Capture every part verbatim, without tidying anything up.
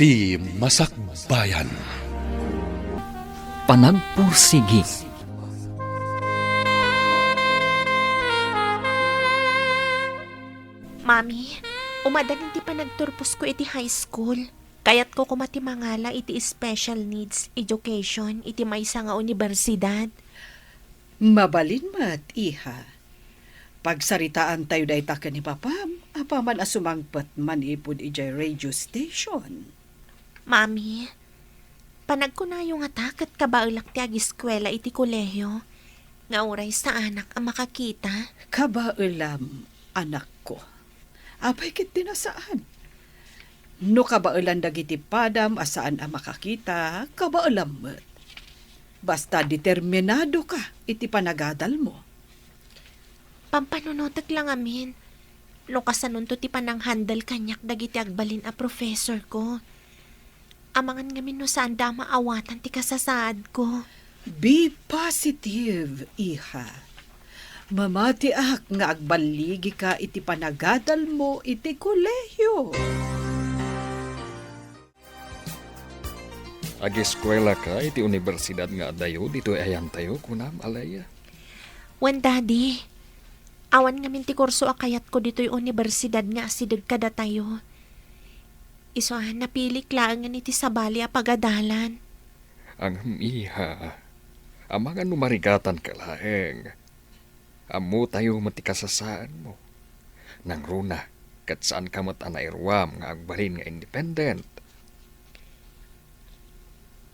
Ti Masakbayan. Panagpursigi. Mami, umadan ti panagturposko iti high school. Kayatko koma ti mangala iti special needs education iti maysa nga universidad. Mabalin met, iha. Pagsaritaantayo dayta ken ni papam, apaman a sumangpet manipud idiay radio station. Mami, panagkunayo ngata ket kabaelak ti agiskuela iti kolehio, nga uray saanak a makakita. Kabaelam, anakko. Apay ket ti nasaan? No kabaelan dagiti padam a saan a makakita, kabaelam met. Basta determinadoka iti panagadalmo. Pampanunotek la ngamin no kasanonto ti pananghandle kaniak dagiti agbalin a professorko. Amangan ngamin no saanda a maawatan ti kasasaadko. Be positive, iha. Mamatiak nga agballigika iti panagadalmo iti kolehio. Agiskuelaka iti universidad nga adayo ditoy ayantayo, kunam, Aleya? Wen, Daddy. Awan ngamin ti kurso a kayatko ditoy universidad nga asideg kadatayo. Isu a napilik laengen iti sabali a pagadalan. Ngem, iha, amangan no marigatanka laeng. Ammotayo met ti kasasaadmo. Nangruna, ket saanka met a nairuam nga agbalin nga independent.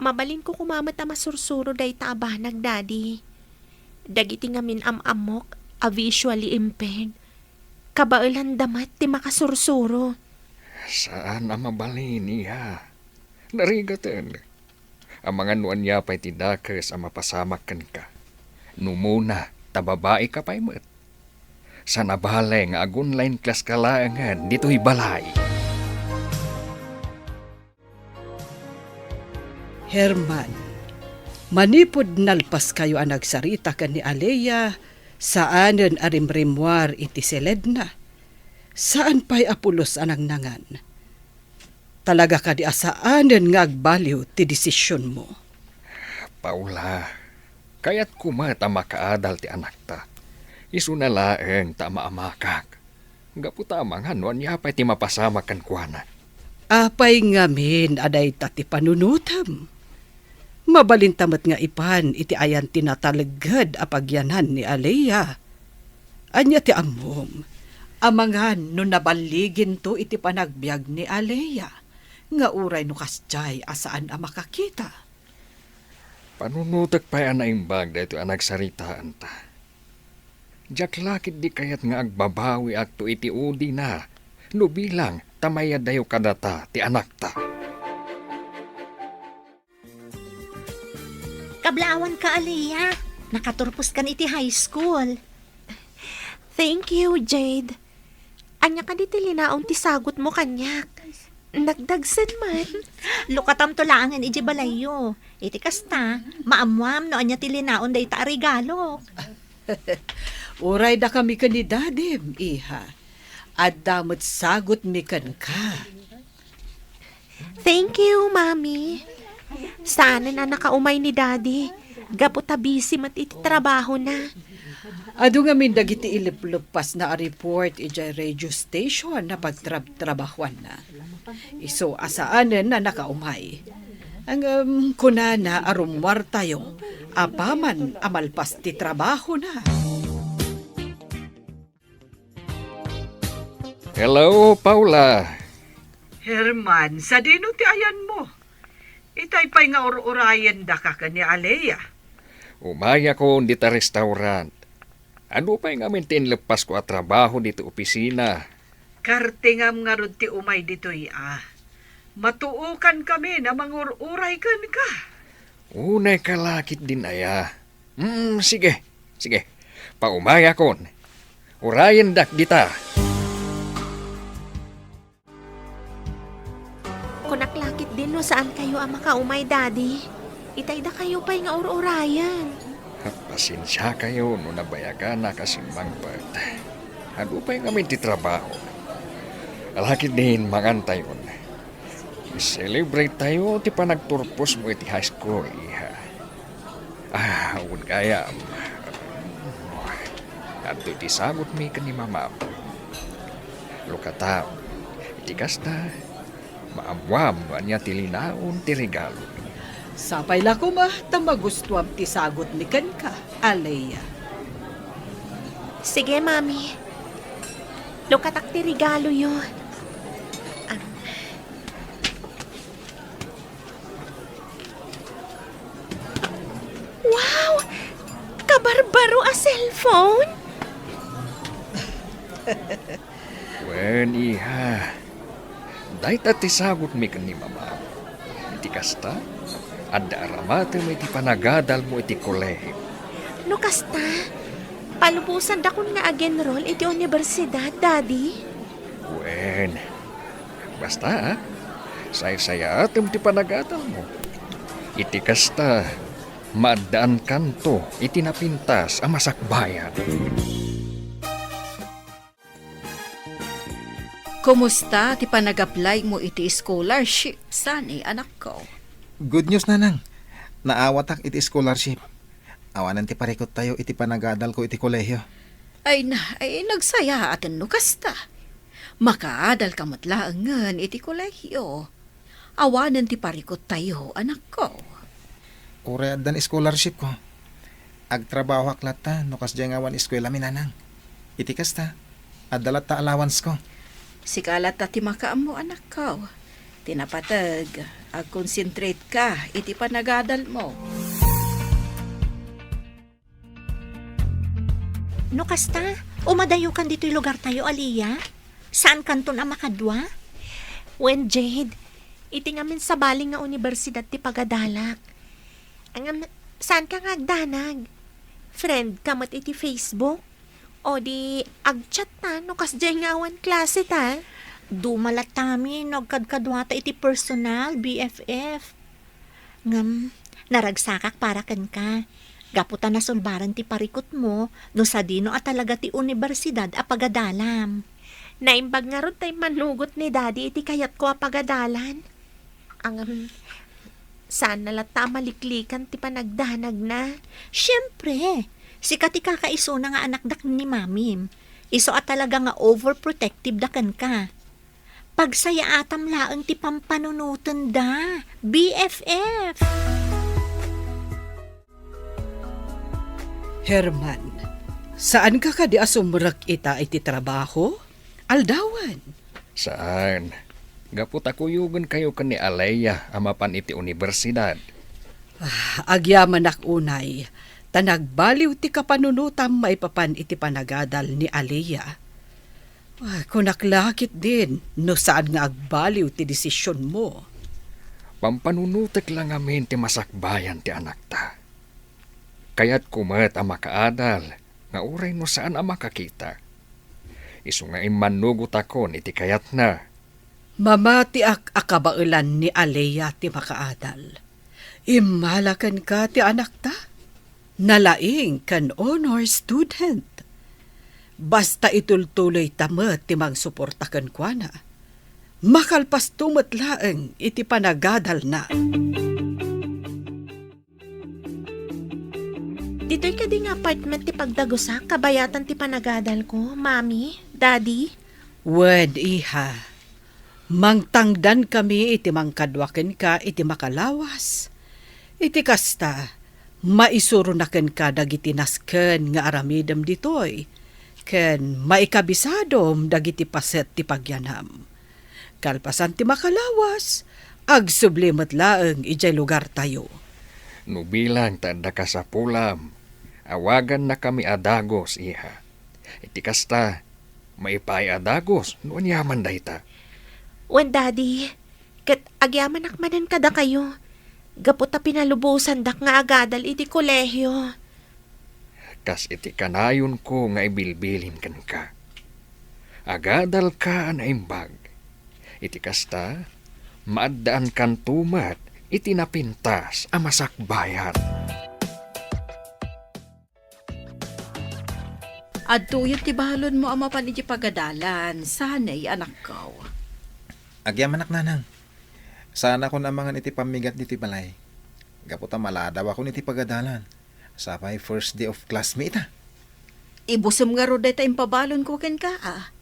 Mabalinko koma met a masursuro dayta a banag, Daddy. Dagiti ngamin am-ammok a visually impaired, kabaelanda met ti makasursuro. Saan a mabalin, iha. Narigaten. Amangan no ania pay ti dakes a mapasamak kenka. Numona, ta babaika pay met. Saan a bale nga ag-online class ka laengen ditoy balay. Herman, manipud nalpaskayo a nagsarita ken ni Alea, saanen a rimrimmuar iti siledna. Saan pay a pulos a nangnangan. Talaga kadi a saanen nga agbaliw ti desisionmo? Paula, kayatko met a makaadal ti anakta. Isuna laeng ta amaamakak. Gapu ta amangan no ania pay ti mapasamak kenkuana. Apay ngamin a dayta ti panunotem? Mabalinta met nga ipan iti ayan ti natalged a pagyanan ni Alea. Ania ti ammom? Amangan no naballiginto iti panagbiag ni Alea, nga uray no kasdiay a saan a makakita. Panunotek pay a naimbag daytoy a nagsaritaanta. Diak la ketdi kayat nga agbabawiakto iti udina no bilang ta mayadayo kadata ti anakta. Kablaawanka, Alea. Nakaturposkan iti high school. Thank you, Jade. Ania kadi ti linaon ti sagutmo kaniak? Nagdagsen man. Lukatamto laengen idiay balayyo. Iti kasta, maammuam no ania ti linaon dayta a regalok. Uray dakami ken ni Dadim, iha. Adda met sagutmi kenka. Thank you, Mami. Saanen a nakaumay ni Daddy. Gapu ta busy met iti trabahona. Adu ngamin dagiti ilepleppasna a report idiay radio station a pagtrabtrabahuanna. Isu a saanen a nakaumay. Ngem kunana a rummuartayo apaman a malpas ti trabahona. Hello, Paula. Herman, sadino ti ayanmo? Itay pay nga ur-urayendaka ken ni Alea. Umayakon dita restaurant. Adu pay ngamin ti inleppasko a trabaho dita opisina. Kartingam ngarud ti umay ditoy a. Matuokankami a mangur-uray kenka. Unayka la ketdin aya. Mm, sige, sige. Paumayakon. Urayendak dita. Kunak la ketdin no saankayo a makaumay, Daddy. Itay dakayo pay nga ur-urayen. Pasensiakayo no nabayaganak a simmangpet. Adu pay ngamin ti trabaho. Ala ketdin mangantayon. Celebrate tayo ti panagturpos mo iti high school, iha. Ah, wen gayam. Adtoy ti sagutmi ken ni mamam. Lukatam, iti kasta, maammuam no ania ti linaon ti regalo. Sapay la koma ta magustuam ti sagutmi kenka, Alea. Sige, Mami. Lukatak ti regaloyo. Ah. Wow! Kabarbaro a cellphone! Wen, iha. Dayta ti sagutmi ken ni mamam. Iti kasta, adda aramatem iti panagadalmo iti kolehio. No kasta, palubosandakon nga ag-enroll iti universidad, Daddy. Wen, basta, ah, saysayaatem ti panagadalmo. Iti kasta, maaddaankanto iti napintas a masakbayan. Kumusta ti panag-apply mo iti scholarship, saan, anakko? Good news, nanang. Naawatak iti scholarship. Awanen ti parikuttayo iti panagadalko iti kolehio. Ay na, ay nagsayaaten no kasta. Makaadalka met laengen iti kolehio. Awanen ti parikuttayo, anakko. Uray addan scholarshipko, agtrabahoak latta no kasdiay nga awan eskuelami, nanang. Iti kasta, adda latta allowanceko. Sika latta ti makaammo, anakko. Ti napateg, agconcentrate ka iti panagadalmo. No kasta, umadayokan ditoy lugartayo, Alea? Saankanton a makadua? Wen, Jade, iti ngamin sabali nga universidad ti pagadalak. Ngem, saanka nga agdanag? Friend ka met iti Facebook? O di, agchat ta no kasdiay nga awan klase ta? Duma lattami no agkadkaduata iti personal, B F F. Ngem, naragsakak para kenka. Gapu ta nasulbaran ti parikutmo no sadino a talaga ti universidad a pagadalam. Naimbag ngarud ta immanugot ni Daddy iti kayatko a pagadalan. Ngem, saanna latta a maliklikan ti panagdanagna. Siempre, sika ti kakaisuna nga anakda ken ni Mamim. Isu a talaga nga overprotective da kenka. Pagsayaatam laeng ti pampanunotenda, B F F. Herman, saanka kadi a sumrek ita iti trabaho? Aldawen. Saan. Gapu ta kuyogenkayo ken ni Alea a mapan iti universidad. Ah, agyamanak unay, ta nagbaliw ti kapanunotam maipapan iti panagadal ni Alea. Ah, kunak la ketdin no saan nga agbaliw ti desisionmo. Pampanunotek la ngamin ti masakbayan ti anakta. Kayatko met a makaadal nga uray no saan a makakita. Isu nga immannugotakon iti kayatna. Mamatiak a kabaelan ni Alea ti makaadal. Immala kenka ti anakta. Nalaing ken honor student. Basta itultuloyta met ti mangsuporta kenkuana. Makalpasto met laeng iti panagadalna. Ditoy kadi nga apartment ti pagdagusak kabayatan ti panagadalko, Mami, Daddy? Wen, iha. Mangtangdankami iti mangkadua kenka iti makalawas. Iti kasta, maisurona kenka dagiti nasken nga aramidem ditoy, ken maikabisadom dagiti paset ti pagyanam. Kalpasan ti makalawas, agsubli met laeng idiay lugartayo. No bilang ta adda kasapulam, awagannakami a dagus, iha. Iti kasta, maipaay a dagus no aniaman dayta. Wen, Daddy, ket agyamanak manen kadakayo, gapu ta pinalubosandak nga agadal iti kolehio. Kas iti kanayonko nga ibilbilin kenka, agadalka a naimbag. Iti kasta, maaddaankanto met iti napintas a masakbayan. Adtoyen ti balonmo a mapan iti pagadalan, sanay, anakko. Agyamanak, nanang. Saanakon a mangan iti pammigat ditoy balay. Gapu ta maladawakon iti pagadalan. Sapay first day of class mi ita. Ibusem ngarud dayta impabalonko kenka, a.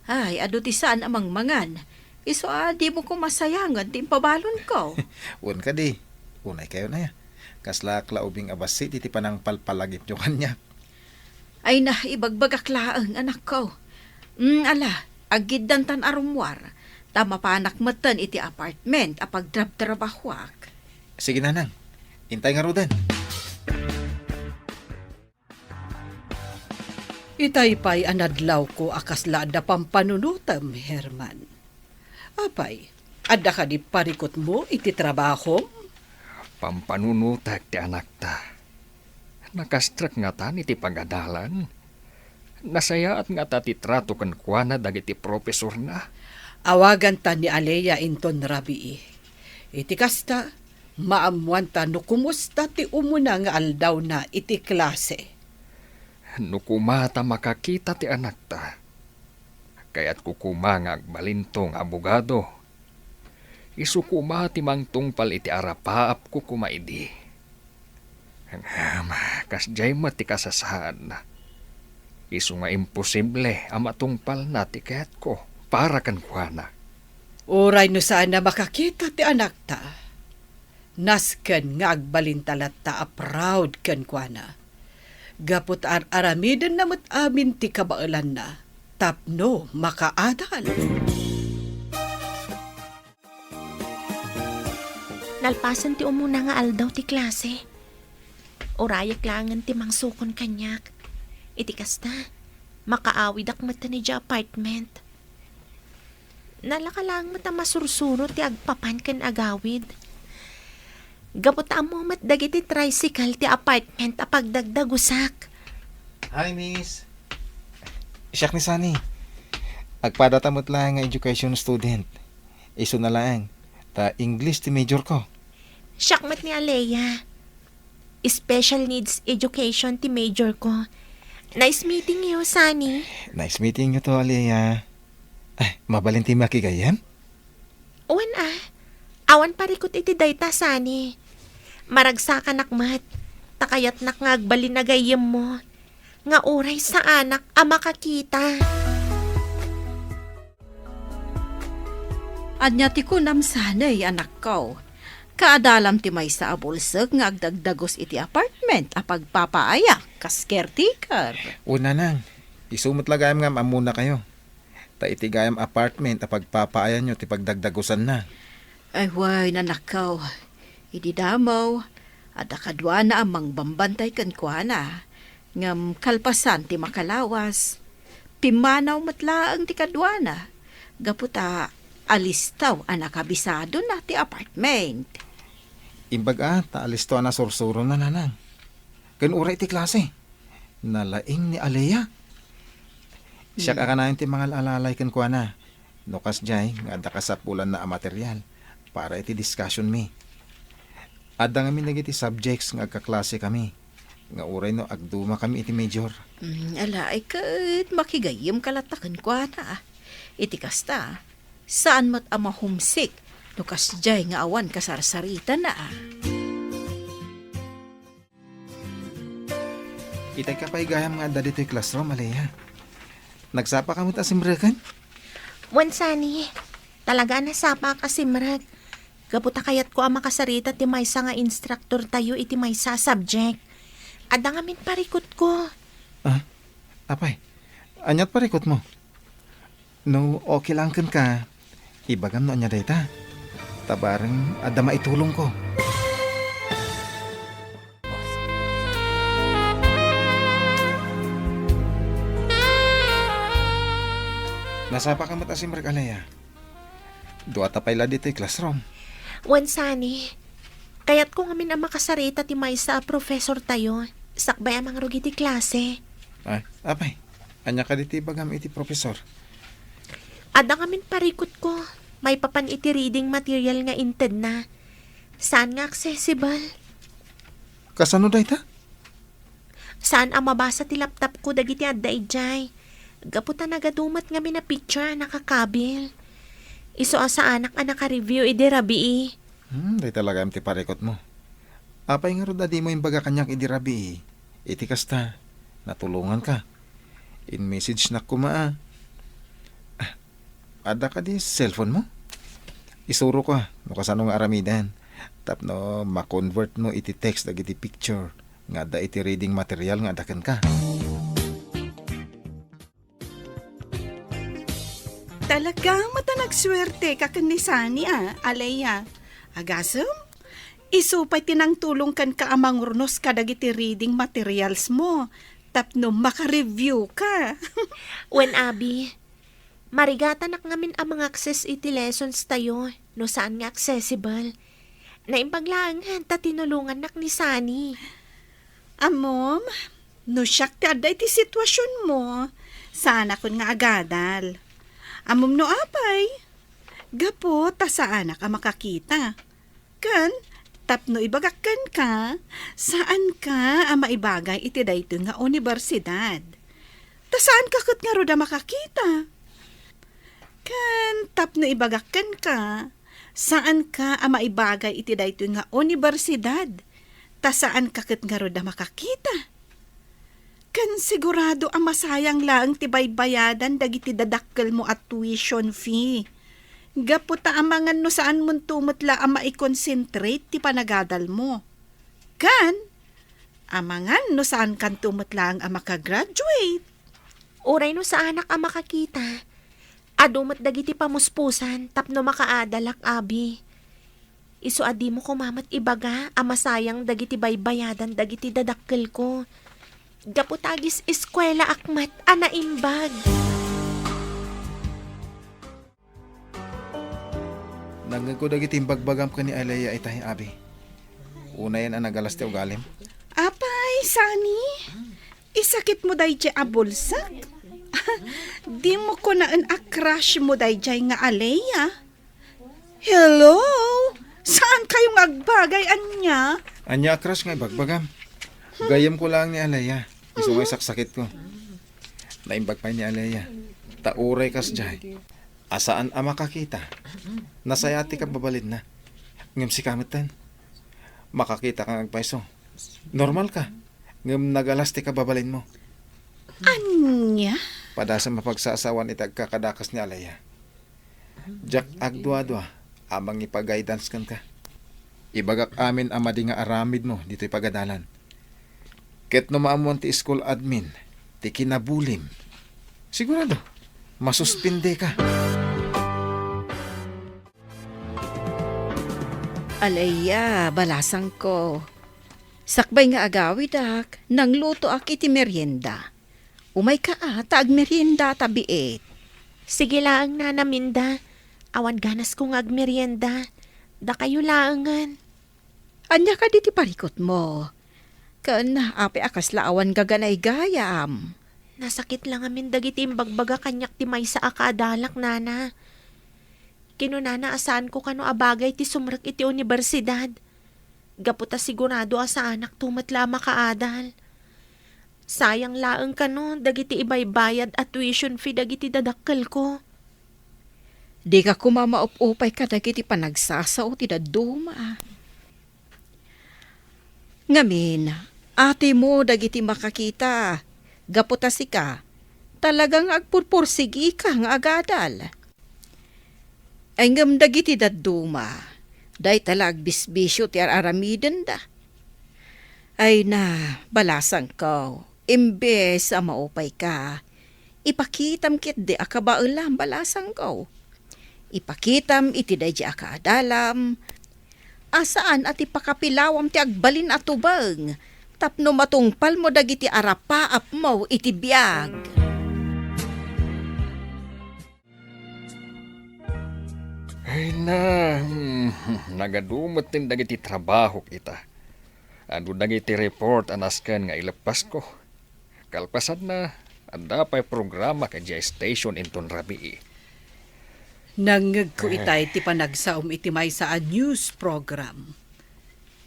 Ay, adu ti saan a mangmangan. Isu a dimo koma sayangen ti impabalonko. Wen kadi, unay kayo na ya. Kaslak la ubing a bassit iti panangpalpalagipyo kaniak. Ay na, ibagbagak laeng, anakko. Mm, ala, aggiddantan a rummuar, ta mapanak metten iti apartment a pagtrabtrabahuak. Sige, nanang. Intay ngaruden. Itay pay a nadlawko a kasla adda pampanunotem, Herman. Apay, adda kadi parikutmo iti trabahom? Pampanunotek ti anakta. Nakastrek ngatan iti pagadalan? Nasayaat ngata ti trato kenkuana dagiti profesorna? Awaganta ni Alea inton rabii. Iti kasta, maammuanta no kumusta ti umuna nga aldawna iti klase. No koma ta makakita ti anakta, kayatko koma nga agbalinto nga abogado. Isu koma ti mangtungpal iti arapaapko koma idi. Ngem, kasdiay met ti kasasaadna. Isu nga imposible a matungpalna ti kayatko para kenkuana. Uray no saan a makakita ti anakta, nasken nga agbalinta latta a proud kenkuana. Gapu ta ar-aramidenna met amin ti kabaelanna tapno makaadal. Nalpasen ti umuna nga aldaw ti klase. Urayek laengen ti mangsukon kaniak. Iti kasta, makaawidak metten idiay apartment. Nalaka laeng met a masursuro ti agpapan ken agawid. Gapu ta ammo met dagiti tricycle ti apartment a pagdagdagusak. Hi, miss. Siak ni Sunny. Agpadata met laeng nga education student. Isuna laeng, ta English ti major ko. Siak met ni Alea. Special needs education ti major ko. Nice meeting you, Sunny. Nice meeting you too, Alea. Ay, mabalin ti makigayyem? Wen a. Awan parikut iti dayta, Sunny. Maragsakanak met, ta kayatnak nga agbalin a gayyemmo, nga uray saanak a makakita. Ania ti kunam, Sunny, anakko? Kaadalam ti maysa a bulsek nga agdagdagus iti apartment a pagpapaaya kas caretaker. Wen, nanang, isu met la gayam nga ammonakayo. Ta iti gayam apartment a pagpapaayanyo ti pagdagdagusanna. Ay, wen, anakko. Idi damo, adda kaduana a mangbambantay kenkuana. Ngem kalpasan ti makalawas, pimmanaw met laeng ti kaduana, gapu ta alistaw a nakabisadona ti apartment. Imbag a, ta alisto a nasursurona, nanang. Ken uray ti klase, nalaing ni Alea. Siak a kanayon ti mangal-alalay kenkuana. No kasdiay nga adda kasapulanna a material para iti discussion mi. Adda ngamin dagiti subjects nga agkaklasekami, nga uray no agdumakami iti major. Mm, ala, ay ket makigayyemka latta kenkuana. Iti kasta, saan met a ma-homesick no kasdiay nga awan kasarsaritana. Itay ka pay gayam nga adda ditoy classroom, Alea. Nagsapaka met a simreken? Wen, Sunny, talaga a nasapaak a simrek. Gapu ta kayatko a makasarita ti maysa nga instructor tayo iti maysa a subject. Adda ngamin parikutko. Ah, apay, aniat parikutmo? No okay lang kenka, ibagam no ania dayta. Ta bareng adda maitulongko. Nasapaka met a simrek, Alea. Duata pay la ditoy classroom. Wen, Sunny, kayatko ngamin a makasarita ti maysa a professor tayo, sakbay a mangrugi ti klase. Ay, apay, ania kadi ti ibagam iti professor? Adda ngamin parikutko, maipapan iti reading material nga intedna. Saan nga accessible? Kasano dayta? Saan a mabasa ti laptopko dagiti adda idiay. Gapu ta nagadu met ngamin a picture a nakakabil. Isu a saanak a naka-review idi rabii. Hmm, dayta la gayam ti parikutmo. Apay ngarud a dimo imbaga kaniak idi rabii? Iti kasta, natulonganka. In-messagenak koma a. Ah, adda kadi cellphonemo? Isuroka no kasano nga aramiden tapno ma-convertmo iti text dagiti picture nga adda iti reading material nga adda kenka. Talaga met a nagsuerteka ken ni Sunny a, Alea. Agasem, isu pay ti nangtulong kenka a mangurnos kadagiti reading materialsmo tapno maka-reviewka. Wen, Abi, marigatanak ngamin a mangakses iti lessonstayo no saan nga accessible. Naimbag laengen ta tinulongannak ni Sunny. Ammom, no siak ti adda iti situasionmo, saanakon nga agadal. Ammom no apay? Gapu ta saanak a makakita. Ken, tapno ibagak kenka, saanka a maibagay iti daytoy nga unibersidad. Ta saanka ket ngarud a makakita. Ken, tapno ibagak kenka, saanka a maibagay iti daytoy nga unibersidad. Ta saanka ket ngarud a makakita. Ken sigurado a masayang laeng ti baybayadan dagiti dadakkelmo a tuition fee. Gapu ta amangan no saanmonto met la a maikonsentrate ti panagadalmo. Ken, amangan no saankanto met laeng a makagraduate. Uray no saanak a makakita, adu met dagiti pamuspusan tapno makaadalak, Abi. Isu a dimo koma met ibaga a masayang dagiti baybayadan dagiti dadakkelko. Gapu ta agis-eskuelaak met a naimbag. Nangngegko dagiti imbagbagam ken ni Alea itay, Abi. Unayen a nagalas ti ugalim. Apay, Sunny? Isakitmo dayjay a bulsek? Dimo kunaen a crushmo dayjay nga Alea? Hello? Saankayo nga agbagay, ania? Ania a crush nga ibagbagam? Gayyemko laeng ni Alea. Isu nga isaksakitko. Naimbag pay ni Alea. Ta uray kasdiay a saan a makakita, nasayaat ti kababalinna. Ngem sika metten, makakitaka nga agpayso. Normalka, ngem nagalas ti kababalinmo. Ania? Padasem a pagsasawaan iti agkakadakas ni Alea. Diak agduadua a mangipagaydanse kenka. Ibagak amin a madi nga aramidmo ditoy pagadalan. Ket no maammuan ti school admin ti kinabulim, sigurado, masuspendeka. Alea, balasangko. Sakbay nga agawidak, nanglutoak iti merienda. Umayka a, ta agmeriendata biit. Sige laeng, Nana Minda. Awan ganasko nga agmerienda. Dakayo laengen. Ania kadi ti parikutmo? Ken apay a kasla awan gaganaygayam? Nasakit la ngamin dagiti imbagbaga kaniak ti maysa a kaadalak, Nana. Kinunana a saanko kano a bagay ti sumrek iti unibersidad. Gapu ta sigurado a saanakto met la a makaadal. Sayang laeng kano dagiti ibaybayad a tuition fee dagiti dadakkelko. Dika koma maup-upay kadagiti panagsasao ti dadduma. Ngamin, atimo dagiti makakita, gapu ta sika, talaga nga agpurpursigika nga agadal. Ay, ngem dagiti dadduma, dayta la agbisbisio ti ar-aramidenda. Ay na, balasangko, imbes a maupayka, ipakitam ketdi a kabaelam, balasangko. Ipakitam iti daydi a kaadalam, a saan a ti pakapilawam ti agbalin a tubeng tapno matungpalmo dagiti arapaapmo iti biag. Ay na, hmm, nagadu met dagiti trabahok ita. Adu dagiti report a nasken nga ileppasko. Kalpasanna, adda pay programa kadiay station inton rabii. Nangngegko itay ti panagsaom iti maysa a news program.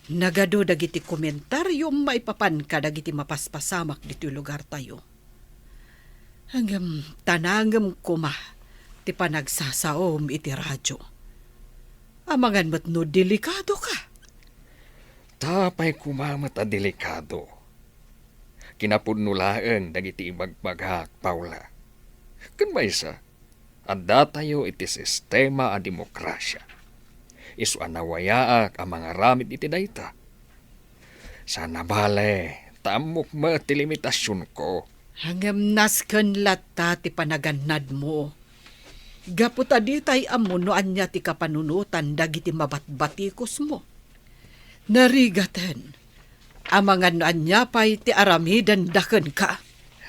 Nagadu dagiti komentario maipapan kadagiti mapaspasamak ditoy lugartayo. Ngem tanangem koma ti panagsasaom iti radio. Amangan met no delikadoka. Ta apay koma met a delikado? Kinapudno laeng dagiti ibagbagak, Paula. Ken maysa, addatayo iti sistema a demokrasia. Isu a nawayaak a mangaramid iti dayta. Saan a bale, ta ammok met ti limitasionko. Ngem nasken latta ti panagannadmo. Gapu ta ditay ammo no ania ti kapanunotan dagiti mabatbatikosmo. Narigaten, amangan no ania pay ti aramidenda kenka.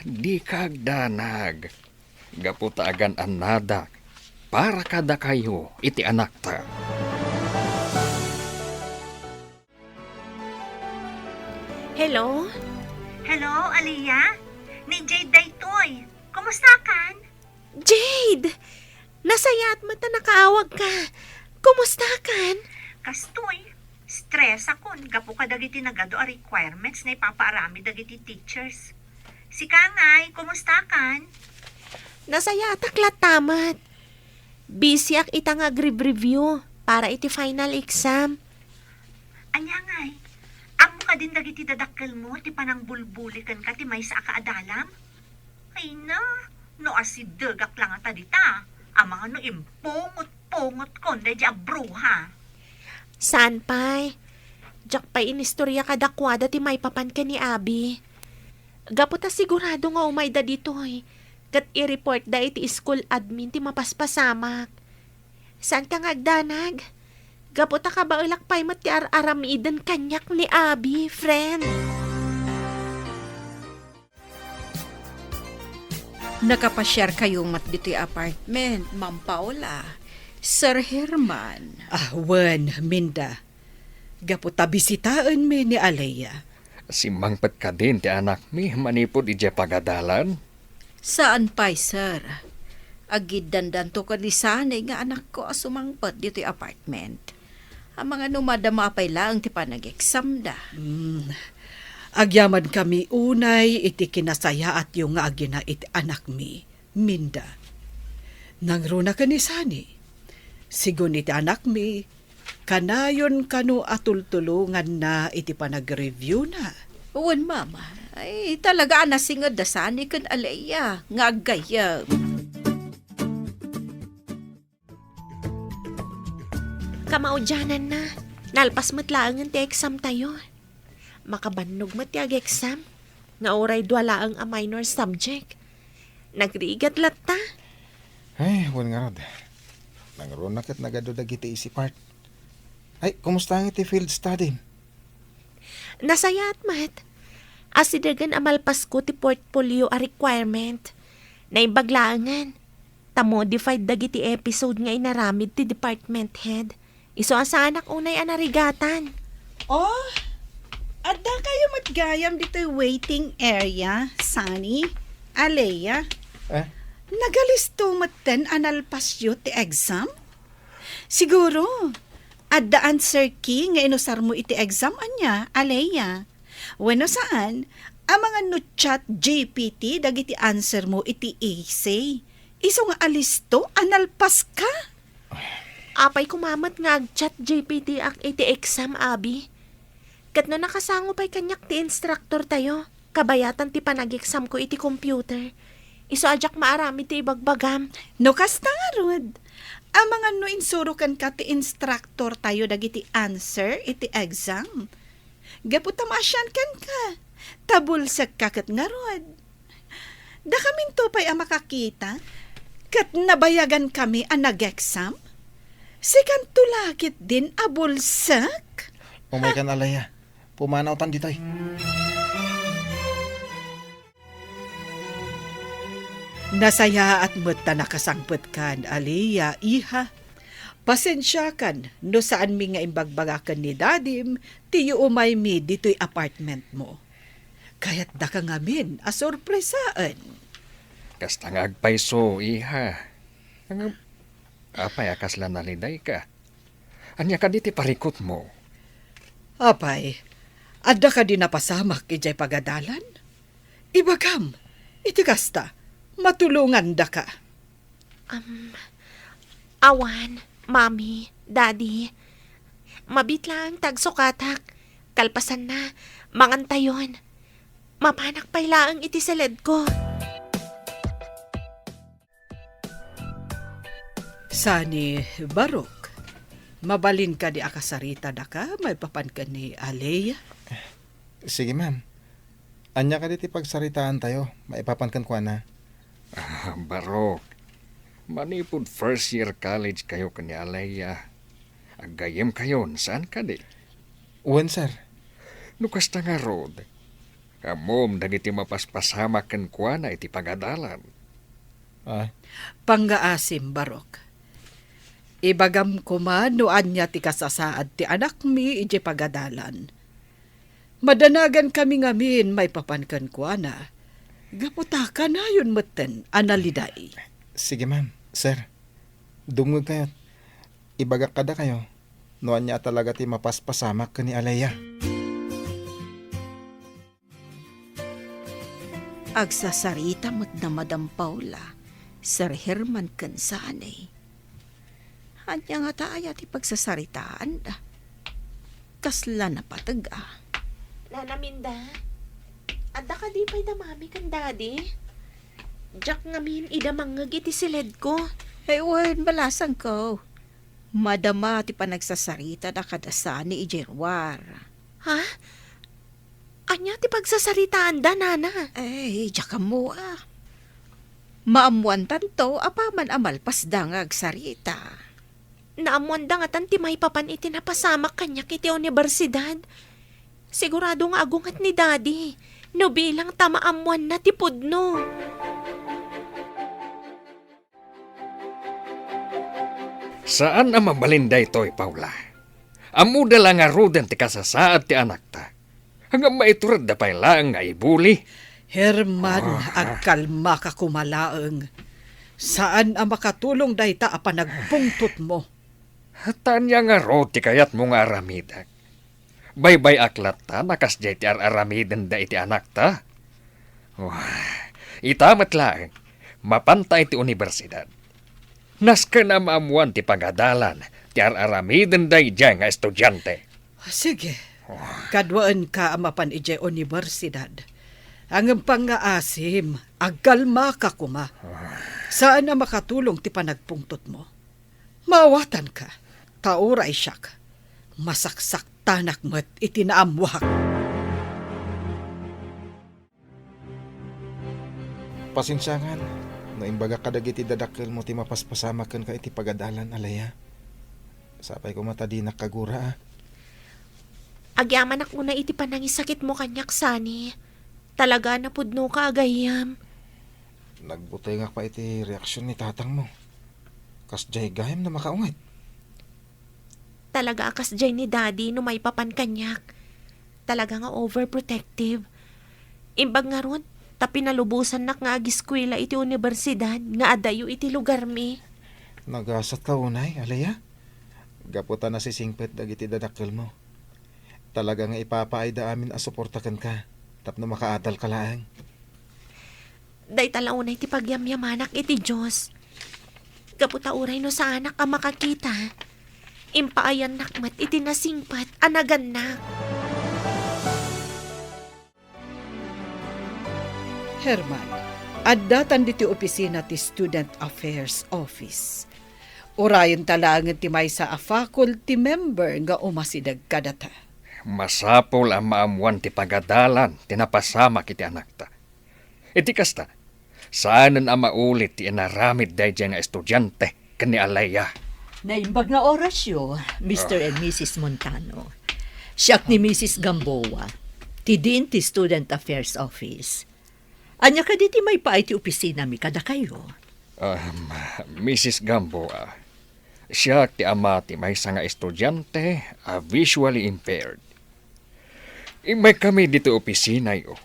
Dika agdanag, gapu ta agan-annadak para kadakayo iti anakta. Hello? Hello, Aliyah? Ni Jade daytoy. Kumustakan? Jade! Nasayaat met ta nakaawagka. Kumustakan? Kastoy, stressakon gapu kadagiti nagadu a requirements nga ipapaaramid dagiti teachers. Sika ngay, kumustakan? Nasayaatak latta met. Busyak ita nga agrebreview para iti final exam. Ania ngay, ammo kadin dagiti dadakkelmo ti panangbulbuli kenka ti maysa a kaadalam? Ay na, no asidegak la ngata dita, amangan no impungot-pungotkon daydi a bruha. Saan pay? Diak pay inistorya kadakuada ti maipapan ken ni Abi. Gapu ta sigurado nga umayda ditoy, ket i-reportda iti school admin ti mapaspasamak. Saanka nga agdanag? Gapu ta kabaelak pay met ti ar-aramiden kaniak ni Abi, friend. Nakapasiarkayo met ditoy apartment, Ma'am Paula, Sir Herman? Ah, wen, Minda. Gapu ta bisitaenmi ni Alea. Simmangpet kadin ti anakmi manipud idiay pagadalan? Saan pay, sir. Agiddandanto ken ni Sunny nga anakko a sumangpet ditoy apartment. Amangan no madama pay laeng ti panag-examda. Hmm. Agyamankami unay iti kinasayaatyo nga agina iti anakmi, Minda. Nangruna ken ni Sunny. Sigun iti anakmi, kanayon kano a tultulonganna iti panagreviewna. Wen, Mama. Ay, talaga a nasinged da Sunny ken Alea nga aggayyem. Kamaudiananna, nalpas met laengen ti exam tayo. Makabannog met ti ag-exam, nga uray dua laeng a minor subject. Nagrigat latta. Ay, wen ngarud. Nangruna ket nagadu dagiti isip art. Ay, kumusta nga ti field study? Nasayaat met. Asidegen a malpasko ti portfolio a requirement. Naimbag laengen. Ta modified dagiti episode nga inaramid ti department head. Isu a saanak unay a narigatan. Oh, adda kayo met gayam ditoy waiting area, Sunny, Alea. Eh? Nagalisto metten a nalpasyo ti exam? Siguro, adda answer key nga inusarmo iti exam ania, Alea. Wenno saan, amangan no chat G P T dagiti answer mo iti essay. Isu nga alisto a nalpaska. Apay koma met nga ag-chat G P T ak iti exam, Abi? Ket no nakasango pay kaniak ti instructor tayo, kabayatan ti panag-exam ko iti computer. Isu a diak maaramid ti ibagbagam. No kasta ngarud, amangan no insuro kenka ti instructor tayo dagiti answer iti exam. Gapu ta maasian kenka, ta bulsekka ket ngarud. Dakaminto pay a makakita, ket nabayagankami a nag-exam? Sikanto la ketdin a bulsek? Umaykan, Alea. Pumanawtan ditoy. Nasayaat met ta nakasangpetkan, Alea, iha. Pasensiakan no saanmi nga imbagbaga ken ni Dadim ti yuumaymi ditoy apartment mo. Kayatdaka ngamin a sorpresaen. Kasta nga agpayso, iha. Ngem, apay a kasla nalidayka? Ania kadi ti parikutmo? Apay, adda kadi napasamak idiay pagadalan? Ibagam, iti kasta, matulongandaka. Um, awan, Mami, Daddy. Mabiit laeng ti agsukatak. Kalpasanna, mangantayon. Mapanak pay laeng iti siledko. Sani, Barok, mabalin kadi a kasaritadaka maipapan ken ni Alea? Sige, ma'am. Ania kadi ti pagsaritaantayo maipapan kenkuana? Ah, Barok, manipud first year college kayo ken ni Alea, aggayyemkayon, saan kadi? Wen, sir. No kasta ngarud, ammom dagiti mapaspasamak kenkuana iti pagadalan. Ah? Pangngaasim, Barok. Ibagam koma no ania ti kasasaad ti anakmi idiay pagadalan. Madanagankami ngamin maipapan kenkuana. Gapu ta kanayon metten a naliday. Sige, ma'am, sir. Dumngegkayo. Ibagak kadakayo no ania a talaga ti mapaspasamak ken ni Alea. Agsasarita met da Madam Paula, Sir Herman ken Sani. Ania ngata aya ti pagsasaritaanda? Kasla napateg a. Nana Minda, adda kadi pay da Mami ken Daddy? Diak ngamin ida mangngeg iti siledko. Ay, wen, balasangko. Madama ti panagsasaritada kada Sani idiay ruar. Ha? Ania ti pagsasaritaanda, Nana? Ay, diak ammo a. Maammoantanto apaman a malpasda nga agsarita. Naammoanda ngatan ti maipapan iti napasamak kaniak iti universidad. Sigurado nga agunget ni Daddy no bilang ta maammoanna ti pudno. Saan a mabalin daytoy, Paula. Ammoda la ngaruden ti kasasaad ti anakta. Ngem maituredda pay laeng nga ibuli. Herman, ah, agkalmaka koma laeng. Saan a makatulong dayta a panagpungtotmo. Ta ania ngarud ti kayatmo nga aramidek? Baybay-ak latta a kasdiay ti ar-aramidenda iti anakta. Wah, ita met laeng, mapanta iti universidad. Nasken a maammoan ti pagadalan ti ar-aramiden daydiay nga estudiante. Sige. Kaduaenka a mapan idiay universidad. Ngem pangngaasim, agkalmaka koma. Saan a makatulong ti panagpungtotmo. Maawatanka, ta uray siak, masaksaktanak met iti naammoak. Pasensiangan no imbagak kadagiti dadakkelmo ti mapaspasamak kenka iti pagadalan, Alea. Sapay koma ta dinak kagura, a. Agyamanak unay iti panangisakitmo kaniak, Sani. Talaga a napudnoka a gayyem. Nagbutengak pay iti reaksion ni tatangmo. Kasdiay gayam no makaunget. Talaga a kasdiay ni Daddy no maipapan kaniak. Talaga nga overprotective. Imbag ngarud, ta pinalubosannak nga agiskuela iti universidad nga adayo iti lugarmi. Nagasatka unay, Alea? Gapu ta nasisingpet dagiti dadakkelmo. Talaga nga ipapaayda amin a suporta kenka tapno makaadalka laeng. Dayta la unay ti pagyamyamanak iti Dios. Gapu ta uray no saanak a makakita, impaayannak met iti nasingpet a nagannak. Herman, addatan ditoy opisina ti Student Affairs Office. Urayenta laengen ti maysa a faculty member nga umasideg kadata. Masapul a maammoan ti pagadalan ti napasamak iti anakta. Iti kasta, saanen a maulit ti inaramid daydiay nga estudiante ken ni Alea. Naimbag nga orasyo, Mister Ah. and Missus Montano. Siak ni Missus Gamboa, ti Dean ti Student Affairs Office. Ania kadi ti maipaay ti opisinami kadakayo? Um, Missus Gamboa, siak ti ama ti maysa nga estudiante a visually impaired. Immaykami ditoy opisinayo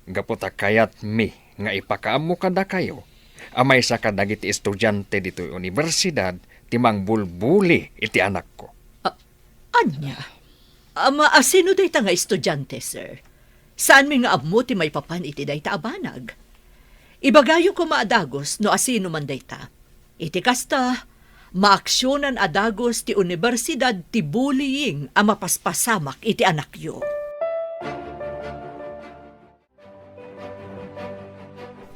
gapu ta kayatmi nga ipakaammo kadakayo a maysa kadagiti estudiante ditoy universidad ti mangbulbuli iti anakko. A-, ania? Ama, asino dayta nga estudiante, sir? Saanmi nga ammo ti maipapan iti dayta a banag. Ibagayo koma a dagus no asino man dayta. Iti kasta, maaksionan a dagus ti universidad ti bullying a mapaspasamak iti anakyo.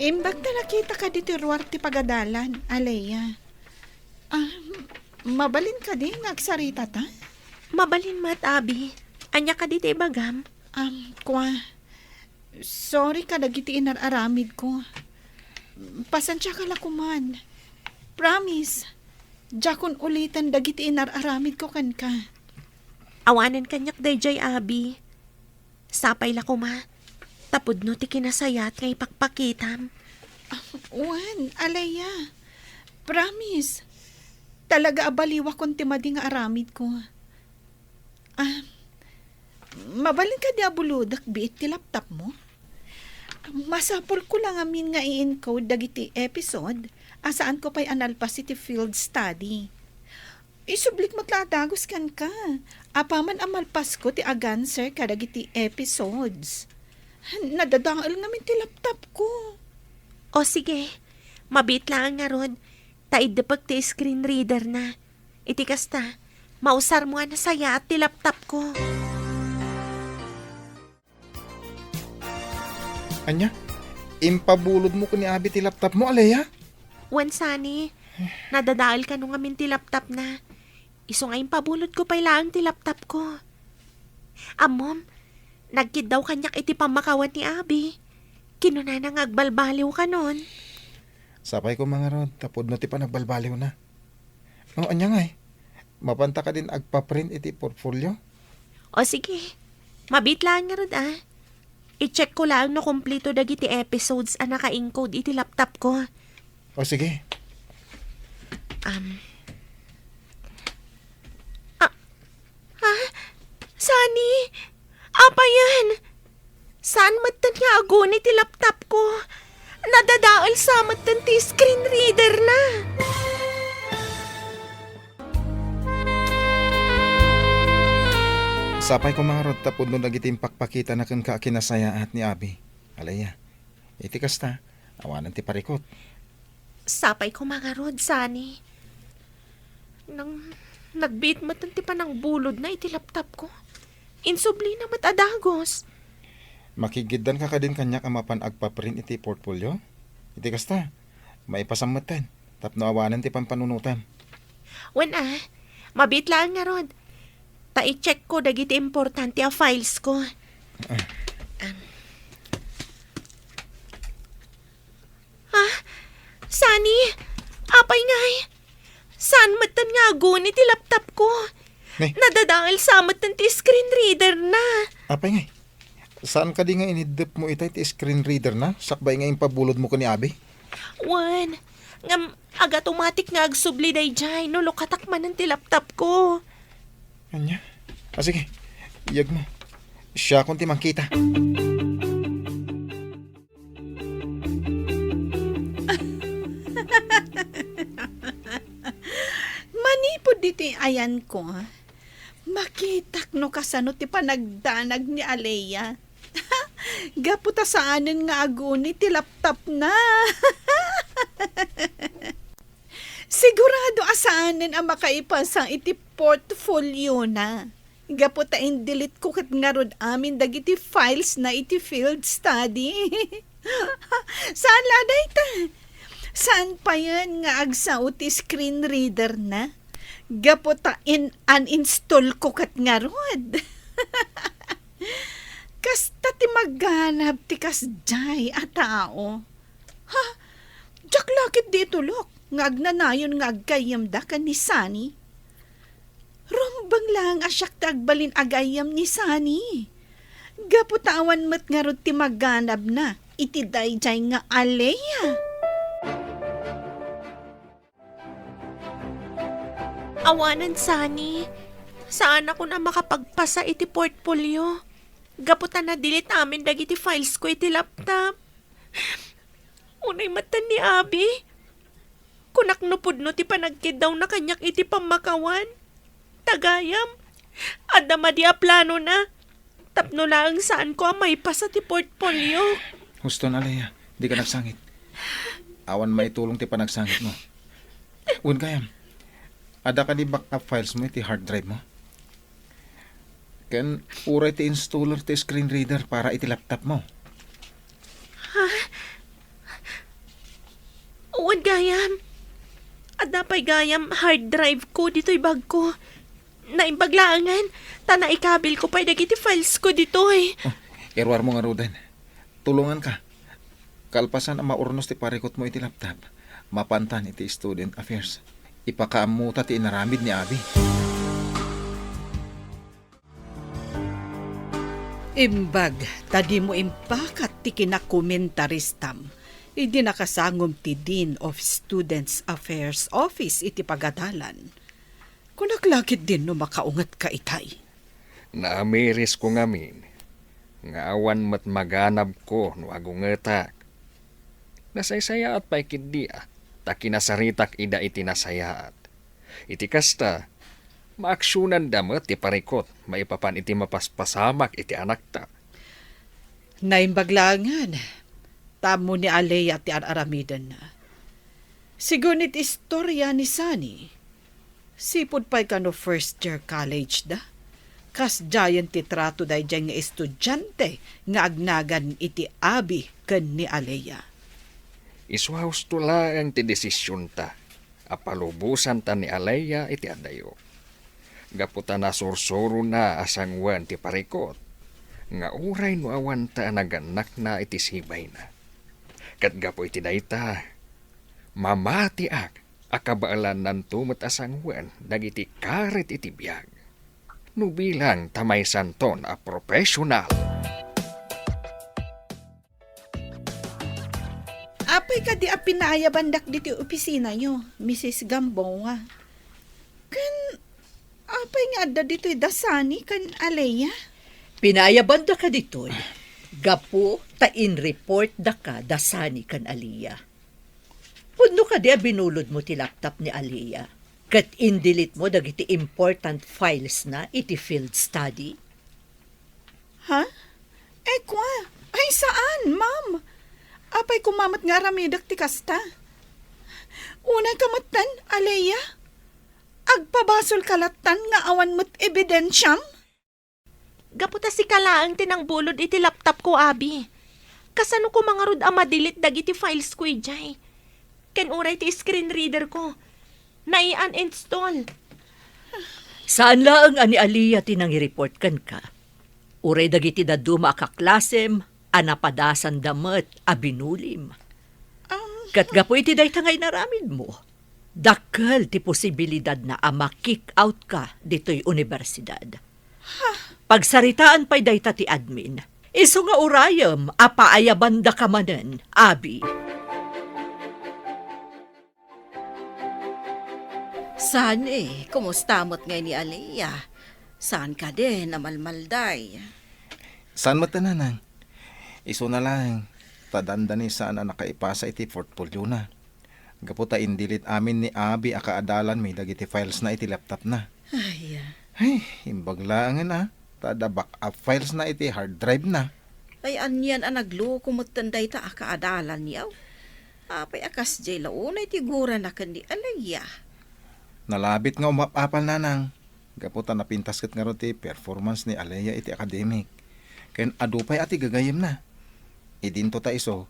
Imbag ta nakita kadi ti ruar ti pagadalan, Alea. Ah, mabalin kadi nga agsaritata? Mabalin met, Abi. Ania kadi ti ibagam? Um, kua, sorry kadagiti inar-aramidko. Pasensiaka la koman. Promise, diakon uliten dagiti inar-aramidko kenka. Awanen kaniak daydiay, Abi. Sapay la koma, ta pudno ti kinasayaat nga ipakpakitam. Ah, wen, Alea. Promise. Talaga a baliwakon ti madi nga aramidko. Ah, mabalin kadi a bulodek biit ti laptopmo? Masapulko la ngamin nga i-encode dagiti episode a saanko pay a nalpas iti field study. Isublik met la a dagus kenka. Apaman a malpasko ti ag-answer kadagiti episodes. Nadadael ngamin ti laptopko. O sige, mabiit laeng ngarud, ta iddepek ti screen reader na. Iti kasta, mausarmo a nasayaat ti laptopko. Ania? Impabulodmo ken ni Abi ti laptopmo, Alea? Wen, Sani, nadadael kano ngamin ti laptopna. Isu nga impabulodko pay laeng ti laptopko. Ammom, nagkiddaw kaniak iti pammakawan ni Abi. Kinunana nga agbalbaliw kanon. Sapay koma ngarud, ta pudno ti panagbalbaliwna. O, ania ngay? Mapanta kadin agpa-print iti portfolio? O sige, mabiit laeng ngarud, a. I-check ko laeng no kompleto dagiti episodes a naka-encode iti laptopko. O sige. Um. Ah, Ha? Sani? Apayen? Saan metten nga aguni ti laptopko? Nadadael sa metten ti screen reader na. Sapay ko mangarod ta pudno dagiti impakpakitana kenka a kinasayaat ni Abi. Alea. Iti kasta, awanen ti parikut. Sapay ko mangarod, Sani. Nang nagbiit met ti panangbulodna iti laptopko, insublina met a dagus. Makigiddanka kadin kaniak a mapan agpa-print iti portfolio? Iti kasta, maipasam metten tapno awanen ti pampanunotam. Wen a, mabiit laeng ngarud. Ta i-check ko dagiti importante a files ko. Ah. Um. Ah, Sani, apay ngay? Saan metten nga aguni ti laptopko? Ne? Nadadael sa metten ti screen reader na. Apay ngay? Saan kadi nga iniddep mo itay ti screen reader na sakbay nga impabulod mo ken ni Abi? Wen, ngem ag-automatic nga agsubli daydiay no lukatak manen ti laptop ko. Ania? Ah, sige. Iyag mo. Siakon ti mangkita. Manipud ditoy ayanko, makitak no kasano ti panagdanag ni Alea. Gapu ta saanen nga aguni ti laptopna. Sigurado a saanen a makaipasa iti portfoliona. Gapu ta in-delete ko ket ngarud amin dagiti files na iti field study. Saan la dayta? Saan payen nga agsao ti screen reader na? Gapu ta in-uninstall ko ket ngarud. Kasta ti maganab ti kasdiay a tao. Ha? Diak la ketdi itulok nga agnanayon nga aggayyemda ken ni Sunny. Rumbeng laeng a siak ti agbalin a gayyem ni Sunny. Gapu ta awan met ngarud ti maganabna iti daydiay nga Alea. Awanen, Sunny. Saanakon a makapagpasa iti portfolio. Gapu ta na-delete amin dagiti files ko iti laptop. Unay met ni Abi. Kunak no pudno ti panagkiddawna kaniak iti pammakawan. Ta gayam, adda madi a planona. Tapno laeng saanko a maipasa ti portfolio. Huston, Alea, dika nagsangit. Awan maitulong ti panagsangitmo. Wen gayam, adda kadi backup files mo iti hard drive mo? Ken uray ti installer ti screen reader para iti laptop mo? Ha? Wen gayam. Adda pay gayam hard drive ko ditoy bag ko. Naimbag laengen, ta naikabil ko pay dagiti files ko ditoy. Oh, iruar mo ngaruden. Tulongan ka. Kalpasan a maurnos ti parikot mo iti laptop, mapantan iti student affairs. Ipakaammota ti inaramid ni Abi. Imbag ta dimo impakat ti kinakomentaristam idi nakasangom ti Dean of Students Affairs Office iti pagadalan. Kunak la ketdin no makaungetka itay. Naamirisko ngamin nga awan met maganabko no agungetak. Nasaysayaat pay ketdi a ta kinasaritak ida iti nasayaat. Iti kasta, maaksionanda met ti parikot maipapan iti mapaspasamak iti anakta. Naimbag laengen, ta ammo ni Alea ti ar-aramidenna. Sigun iti istoria ni Sunny, sipud pay kano first year college da, kasdiayen ti trato daydiay nga estudiante nga agnagan iti Abi ken ni Alea. Isu a husto laeng ti desisionta a palubosanta ni Alea iti adayo. Gapu ta nasursurona a sangoen ti parikot, nga uray no awanta a nagannakna iti sibayna. Ket gapu iti dayta, mamatiak a kabaelannanto met a sangoen dagiti karit iti biag. No bilang ta maysanton a professional. Apay kadi a pinaayabandak ditoy opisinayo, Misis Gamboa? Ken apay nga adda ditoy da Sunny ken Alea? Pinaayabandaka ditoy gapu ta in-report daka da Sunny ken Alea. Pudno kadi a binulodmo ti laptop ni Alea ket in-delete mo dagiti important files na iti field study? Ha? Ay, kua. Ay, saan, ma'am. Apay koma met nga aramidek ti kasta? Unay ka metten, Alea? Agpabasol ka lattan nga awan met ebidensiam? Gapu ta sika laeng ti nangbulod iti laptop ko, Abi. Kasano koma ngarud a ma-delete dagiti files ko idiay? Ken uray ti screen reader ko, nai-uninstall. Saan laeng a ni Alea ti nangi-report kenka. Uray dagiti dadduma a kaklasem a napadasanda met a binulim. Um, Ket gapu iti dayta nga inaramidmo, dakkel ti posibilidadna a ma-kick out ka ditoy universidad. Pagsaritaan pay dayta ti admin. Isu nga urayem a paayabandaka manen, Abi. Saan, eh? Kumusta met ngay ni Alea? Saan kadi namalmalday? Saan met, nanang? Isuna laeng, ta dandani saan a nakaipasa iti portfoliona. Gapu ta in-delete amin ni Abi a kaadalanmi dagiti files na iti laptop na. Ay, ah. Ay, imbag laengen a, ta adda backup files na iti hard drive na. Ay, anian a nagloko metten dayta a kaadalanyo? Apay a kasdiay la unay ti gurana ken ni Alea? Nalabit nga umap-apal, nanang. Gapu ta napintas ket ngarud ti performance ni Alea iti academic. Ken adu pay a ti gagayyemna. Idinto ta isu,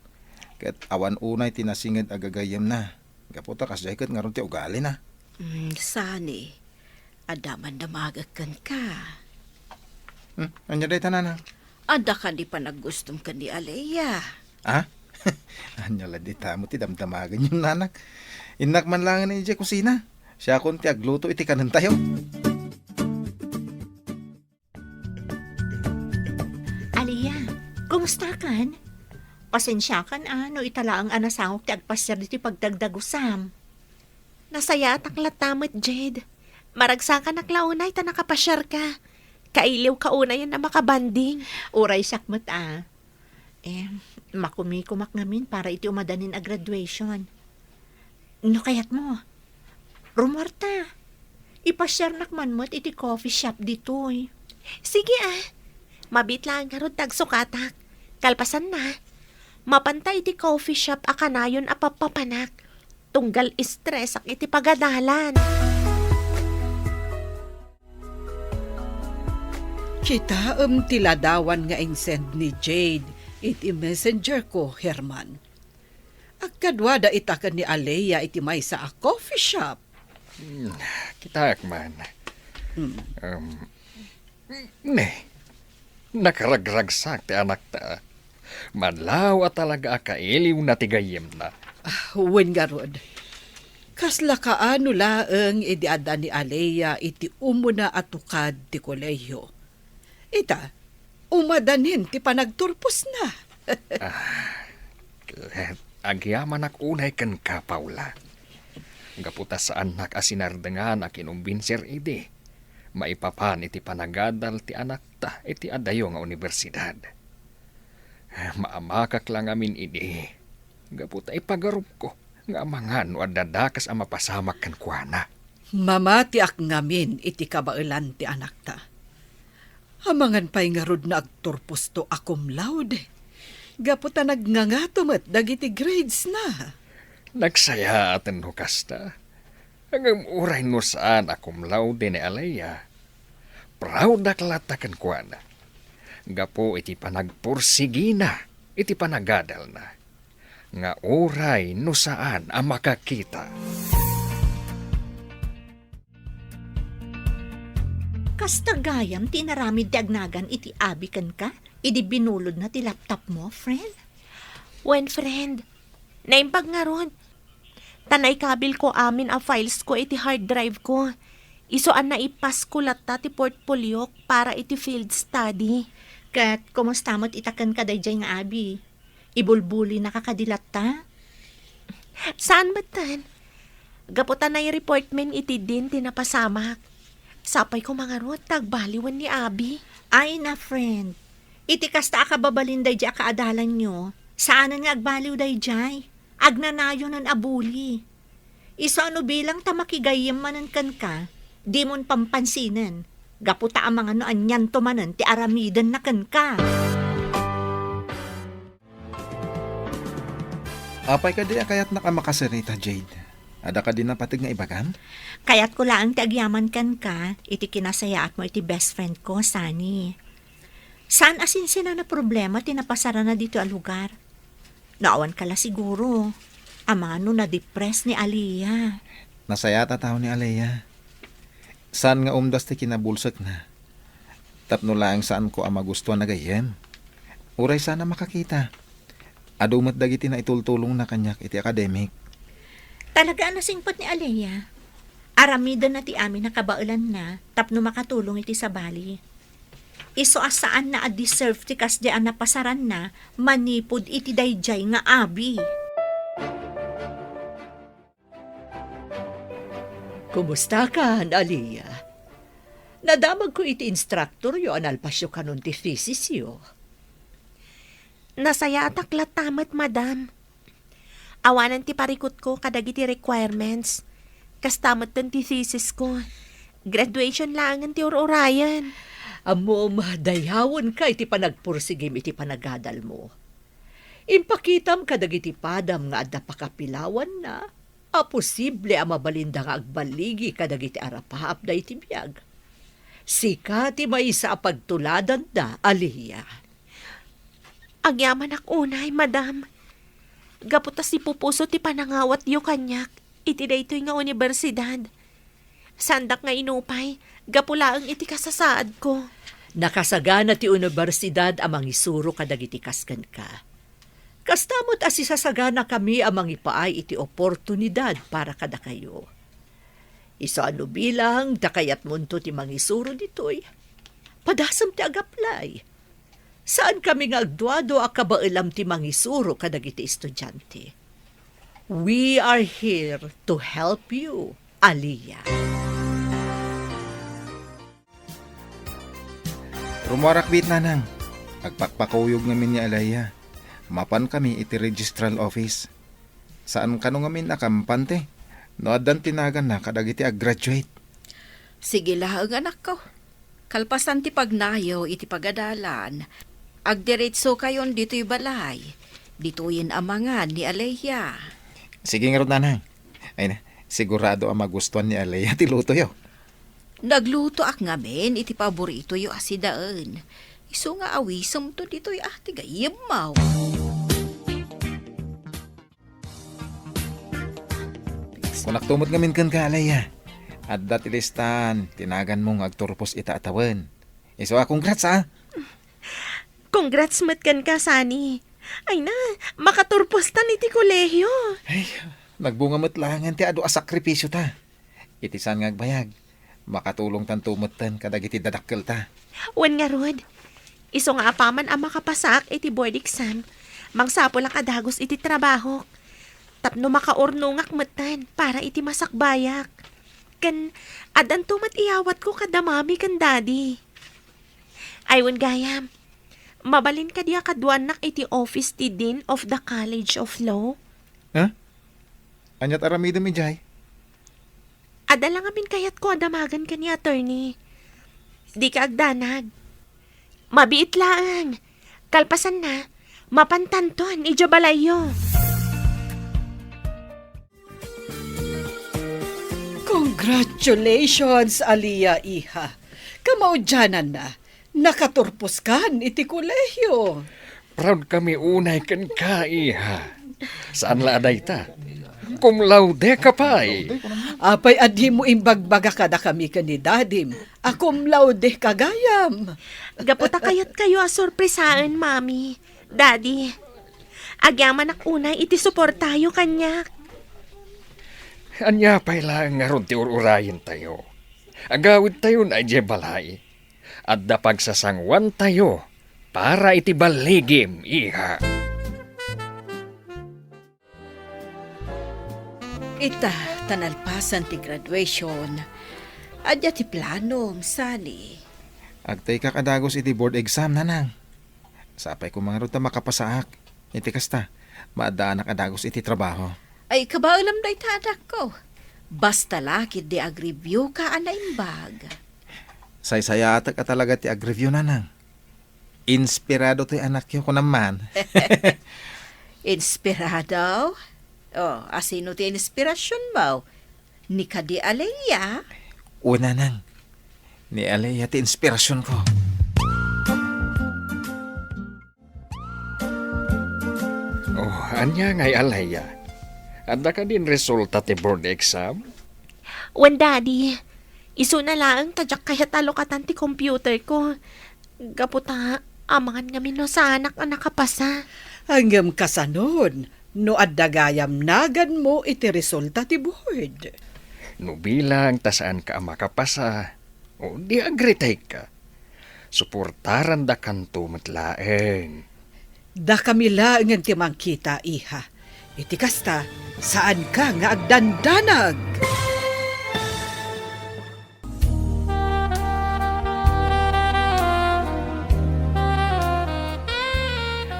ket awan unay ti nasinged a gagayyemna. Gapu ta kasdiay ket ngarud ti ugalina. Mm, saan, eh. Adda man damagek kenka. Hmm, ania dayta, nanang? Adda kadi panaggustom ken ni Alea? Ah? Ania la dita mo ti damdamagenyo, nanang? Innak man laengen idiay kusina. Siakon ti agluto iti kanentayo. Alea, kumustakan? Pasensiakan a no ita laeng a nasangok ti agpasiar ditoy pagdagdagusam. Nasayaatak latta met, Jed. Maragsakanak la unay ta nakapasiarka. Kailiwka unayen a makabanding. Uray siak met a. Eh, makumikomak ngamin para iti umadanin a graduation. No kayatmo, rumuarta. Ipasiarnak man met iti coffee shop ditoy. Sige, ah. Mabiit laeng ngarud ta agsukatak. Kalpasanna, mapanta iti coffee shop a kanayon a pappapanak. tunggal estresak iti pagadalan. Kitaem ti ladawan nga insend ni Jade iti messenger ko, Herman. Agkaduada ita ken ni Alea iti maysa a coffee shop. Hmm, kitaek man. Hmm. Um, ne, nakaragragsak ti anakta. Manlaw a talaga a kailiwna ti gayyemna. Ah, wen ngarud. Kasla kaano laeng idi adda ni Alea iti umuna a tukad ti kolehiyo. Ita, umadanen ti panagturposna. Ah, ket agyamanak unay kenka, Paula. Gapu ta saannak a sinardengan a kinumbinser idi. Maipapan iti panagadal ti anakta iti adayo nga universidad. Maamakak la ngamin idi, gapu ta ipagarupko nga amangan no adda dakes a mapasamak kenkuana. Mamatiak ngamin iti kabaelan ti anakta. Amangan pay ngarud nga agturposto a cum laude, gapu ta nagngangato met dagiti gradesna. Nagsayaaten no kasta. Ngem uray no saan a cum laude ni Alea, proud-ak latta kenkuana. Gapu iti panagpursigina iti panagadalna, nga uray no saan a makakita. Kasta gayam ti inaramid ti agnagan iti abi kenka, idi binulodna ti laptop mo, friend? Wen, friend. Naimbag ngarud. Ta naikabilko amin a files ko iti hard drive ko. Isu a naipasko latta ti portfoliok para iti field study. Ket kumusta met ita kenka daydiay nga abi? Ibulbulinaka kadi latta? Saan metten. Gapu ta nai-report men iti dean ti napasamak. Sapay koma ngarud ta agbaliwen ni abi. Ay na, friend. Iti kasta a kababalin daydiay a kaadalanyo, saanen nga agbaliw daydiay. Agnanayonen a bully. Isu a no bilang ta makigayyem manen kenka, dimon pampansinen, gapu ta amangan no anianto manen ti aramidenna kenka. Apay kadi a kayatnak a makasirita, Jade? Adda kadi napateg nga ibagam? Kayatko laeng ti agyaman kenka iti kinasayaatmo iti best friend ko, Sunny. Saan a sinsinan a problema ti napasaranna ditoy a lugar. No awan ka la siguro, amangan no na-depress ni Alea. Nasayaat a tao ni Alea. Saan nga umdas ti kinabulsekna. Tapno laeng saanko a magustuan a gayyem. Uray saan a makakita. Adu met dagiti naitultulongna kaniak iti academic. Talaga a nasingpet ni Alea. Aramidenna ti amin a kabaelanna tapno makatulong iti sabali. Isu a saanna a deserve ti kasdiay a napasaranna manipud iti daydiay nga abi. Kumustakan, Alea? Nadamagko iti instructoryo a nalpasyo kanon ti thesisyo. Nasayaatak latta met, madam. Awanen ti parikutko kadagiti requirements. Kasta metten ti thesisko. Graduation laengen ti ur-urayen. Ammom, dayawenka iti panagpursigim iti panagadalmo. Impakitam kadagiti padam nga adda pakapilawanna a posible a mabalinda nga agballigi kadagiti arapaapda iti biag. Sika ti maysa a pagtuladanda, Alea. Agyamanak unay, madam. Gapu ta sipupuso ti panangawatyo kaniak iti daytoy nga universidad. Saandak nga inupay, gapu laeng iti kasasaadko. Nakasagana ti universidad a mangisuro kadagiti kas kenka. Kasta met a sisasaganakami a mangipaay iti oportunidad para kadakayo. Isu a no bilang ta kayatmonto ti mangisuro ditoy, padasem ti agaplay. Saankami nga agduadua a kabaelam ti mangisuro kadagiti estudiante. We are here to help you, Alea. Rummuarak biit, nanang. Agpakpakuyog ngamin ni Alea. Mapankami iti registral office. Saan kano ngamin a kampante no addan ti naganna kadagiti aggraduate. Sige laeng, anakko. Kalpasan ti pagnayo iti pagadalan, agdiretsokayon ditoy balay. Ditoyen amangan ni Alea. Sige ngarud, nanang. Ay na, sigurado a magustuan ni Alea ti lutoyo. Naglutoak ngamin iti paboritoyo a sidaen. Isu nga awisemto ditoy a ti gayyemmo. Kunakto met ngamin kenka, Alea. Adda ti listaan ti naganmo nga agturpos ita a tawen. Isu a, congrats, a! Congrats met kenka, Sunny. Ay na, makaturpostan iti kolehio. Ay, nagbunga met laengen ti adu a sakripisiota. Iti saan nga agbayag, makatulongtanto metten kadagiti dadakkelta. Wen ngarud, isu nga apaman a makapasaak iti board exam, mangsapulak a dagus iti trabahok. Tapno makaurnongak metten para iti masakbayak. Ken addanto met iyawatko kada mami ken daddy. Ay, wen gayam, mabalin kadi a kaduanak iti office ti Dean of the College of Law? Ha? Ania't aramidem idiay? Adda la ngamin kayatko a damagen ken ni attorney. Dika agdanag. Mabiit laeng. Kalpasanna, mapantanton idiay balayyo. Congratulations, Alea, iha. Kamaudiananna, nakaturposkan iti kolehio. Proud kami unay kenka, iha. Saan la a dayta? Cum laude ka pay. Apay a dimo imbagbaga kadakami ken ni dadim a cum laude ka gayam? Gapu ta kayatkayo a sorpresaen, Mami, Daddy. Agyamanak unay iti suportayo kaniak. Ania pay laeng ngarud ti ur-urayentayo? Agawidtayon idiay balay. Adda pagsasanguantayo para iti balligim, iha. Ita, ta nalpasan ti graduation, adda ti planom, Sunny? Agtaykak a dagus iti board exam, Nanang. Sapay koma ngarud ta makapasaak. Iti kasta, maaddaanak a dagus iti trabaho. Ay, kabaelam dayta, anakko. Basta la ketdi agreview ka a naimbag. Saysayaatek a talaga ti agreview, Nanang. Inspirado toy anakyo, kunam man. Inspirado? Oh, asino ti inspirasionmo? Ni kadi Alea? Wen, Nanang. Ni Alea ti inspirasionko. Oh, ania ngay, Alea? Adda kadin resulta ti board exam? Wen, Daddy. Isuna laeng ta diak kayat a lukatan ti computerko. Gapu ta, amangan ngamin no saanak a nakapasa. Ngem kasanon, no adda gayam naganmo iti resulta ti board? No bilang ta saanka a makapasa, o di agretayka, suportarandakanto met laeng. Dakami laengen ti mangkita, iha. Iti kasta, saanka nga agdandanag.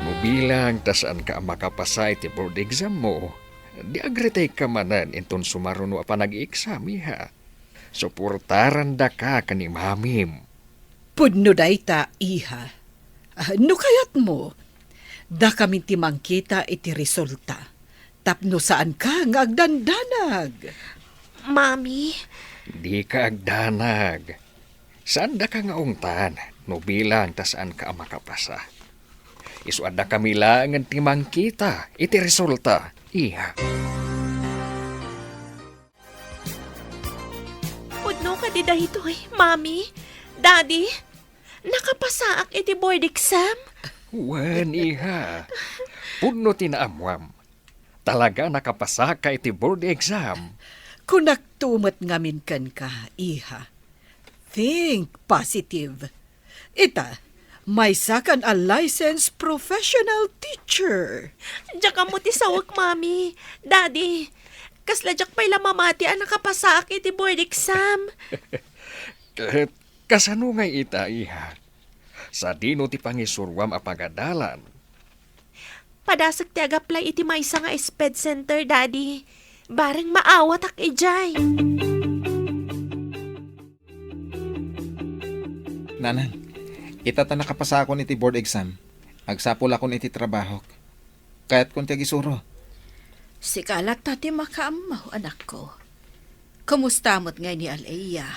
No bilang ta saanka a makapasa iti board exam mo, di agretayka manen inton sumaruno a panag-exam, iha. Suportarandaka ken ni mamim. Pudno dayta, iha. Ah, no kayatmo, dakamin ti mangkita iti resulta. Tapno saanka nga agdandanag. Mami? Dika agdanag. Saandaka nga ungtan no bilang ta saanka a makapasa. Isu a dakami laengen ti mangkita iti resulta, iha. Pudno kadi daytoy, Mami? Daddy? Nakapasaak iti board exam? Wen, iha. Pudno ti naammuam. Talaga nakapasaka iti board exam. Kunakto met ngamin kenka, iha. Think positive. Ita, maysakan a licensed professional teacher. Diak ammo ti sawek, Mami. Daddy, kasla diak pay la mamati a nakapasaak iti board exam. Ket kasano ngay ita, iha? Sadino ti pangisuruam a pagadalan? Padasek ti ag-apply iti maysa nga SPED center, Daddy. Bareng maawatak idiay. Nanang, ita ta nakapasakon iti board exam, agsapulakon iti trabahok. Kayatkon ti agisuro. Sika latta ti makaammo, anakko. Kumusta met ngay ni Alea?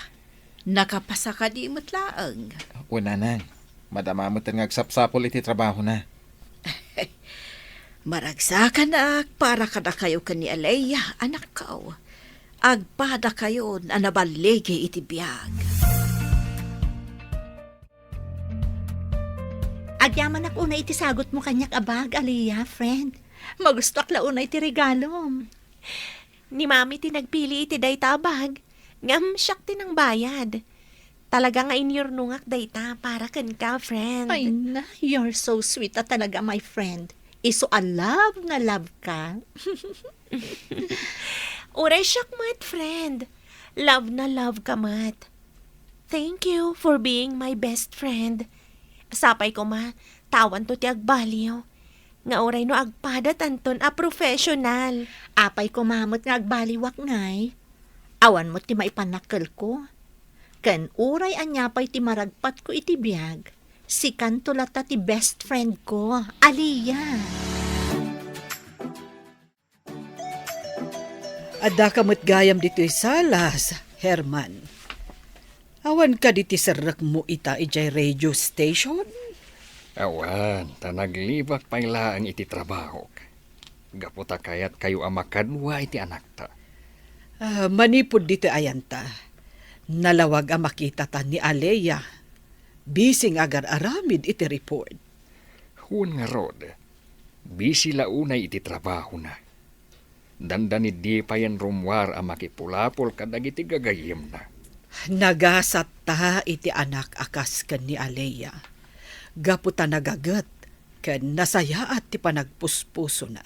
Nakapasa kadi met laeng? Wen, nanang. Madama met nga agsapsapul iti trabahona. Maragsakanak para kadakayo ken ni Alea, anakko. Agpadakayon a naballigi iti biag. Agyamanak unay iti sagutmo kaniak a bag, Alea, friend. Magustoak la unay ti regalom. Ni Mami ti nagpili iti dayta a bag, ngem siak ti nangbayad. Talaga nga inyurnongak dayta para kenka, friend. Ay na, you're so sweet a talaga, my friend. Isu a love na love ka. Uray siak met, friend. Love na love ka met. Thank you for being my best friend. Sapay koma, ta awanto ti agbaliw. Nga uray no agpadatanton a professional. Apay koma met nga agbaliwak ngay. Awan met ti maipannakkelko. Ken uray ania pay ti maragpatko iti biag, sikanto latta ti best friend ko, Alea. Addaka met gayam ditoy salas, Herman. Awan kadi ti serrekmo ita idiay radio station? Awan, ta naglibak pay laeng iti trabahok. Gapu ta kayatkayo a makadua iti anakta. Ah, manipud ditoy ayanta, nalawag a makitata ni Alea. Busy nga agar-aramid iti report. Wen ngarud, busy la unay iti trabahona. Dandani di payen rummuar a makipulapol kadagiti gagayyemna. Nagasatta iti anak a kas ken ni Alea, gapu ta nagaget ken nasayaat ti panagpuspusona.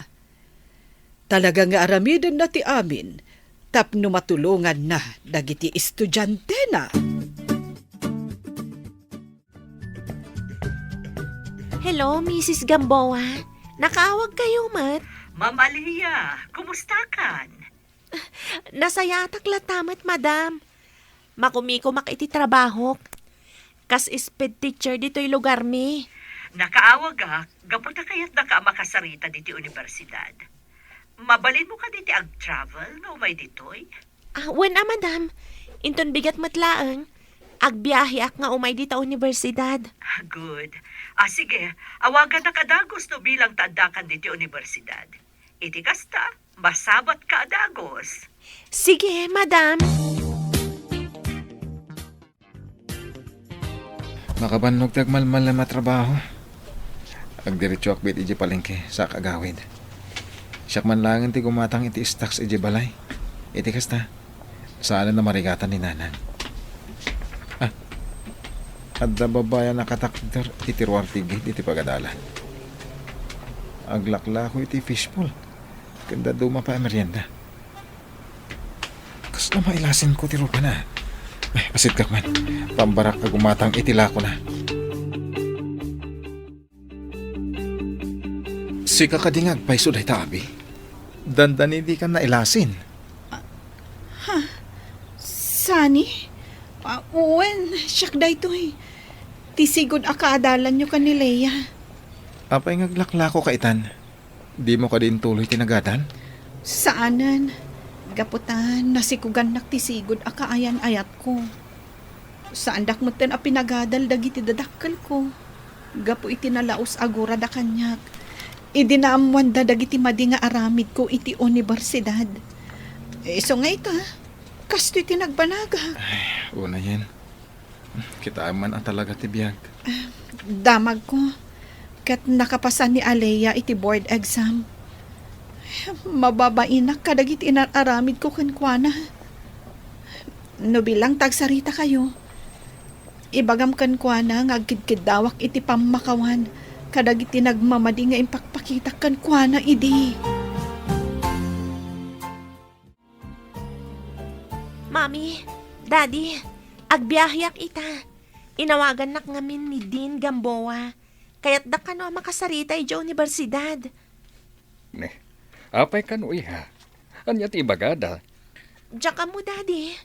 Talaga nga aramidenna ti amin tapno matulonganna dagiti estudiantena. Hello, Misis Gamboa. Nakaawag kayo met? Ma'am Alea, kumusta kan? Nasayatak latta met, madam. Makumikumak iti trabahok. Kas sped teacher ditoy lugarmi. Nakaawagak, gapu ta kayatdaka a makasarita ditoy universidad. Mabalinmo kadi ti ag-travel nga umay ditoy? Ah, wen a, madam. Inton bigat met laeng, agbiaheak nga umay dita universidad. Ah, good. Ah, sige. Awaganak a dagus no bilang ta addakan ditoy universidad. Iti kasta, masabatka a dagus. Sige, madam. Makabannog ti agmalmalem a trabaho. Agdiretsoak bet idiay palengke, saak agawid. Siak man laengen ti gumatang iti stocks idiay balay. Iti kasta, saanen a marigatan ni nanang. Ah, adda babai a nakatakder iti ruar ti gate iti pagadalan. Aglaklako iti fishball. Ken dadduma pay a merienda. Kasla mailasinko ti rupana. Ay, asiddek man. Pambarak a gumatang iti lakona. Sika kadi nga agpayso dayta, abi? Dandani dikan nailasin. Ah, ha? Sani? Ah, wen, siak daytoy. Ti sigud a kaadalanyo ken ni Lea. Apay nga aglaklako ka itan? Dimo kadi intuloy ti nagadal? Saanen. Gapu ta nasikugannak ti sigud a kaayan-ayatko. Saandak metten a pinagadal dagiti dadakkelko gapu iti nalaus a gurada kaniak idi naammoanda dagiti madi nga aramidko iti universidad. Isu nga ita, kastoy ti nagbanagak. Ay, unayen. Kitaem man a talaga ti biag. Damagko, ket nakapasa ni Alea iti board exam. Mababainak kadagiti inar-aramidko kenkuana. No bilang ta agsaritakayo, ibagam kenkuana nga agkidkiddawak iti pammakawan kadagiti nagmamadi nga impakpakitak kenkuana idi. Mami, Daddy, agbiaheak ita. Inawagannak ngamin ni Dean Gamboa. Kayatdak kano a makasarita idiay universidad. Ne, apay kano, iha? Ania ti ibagada? Diak ammo, Daddy.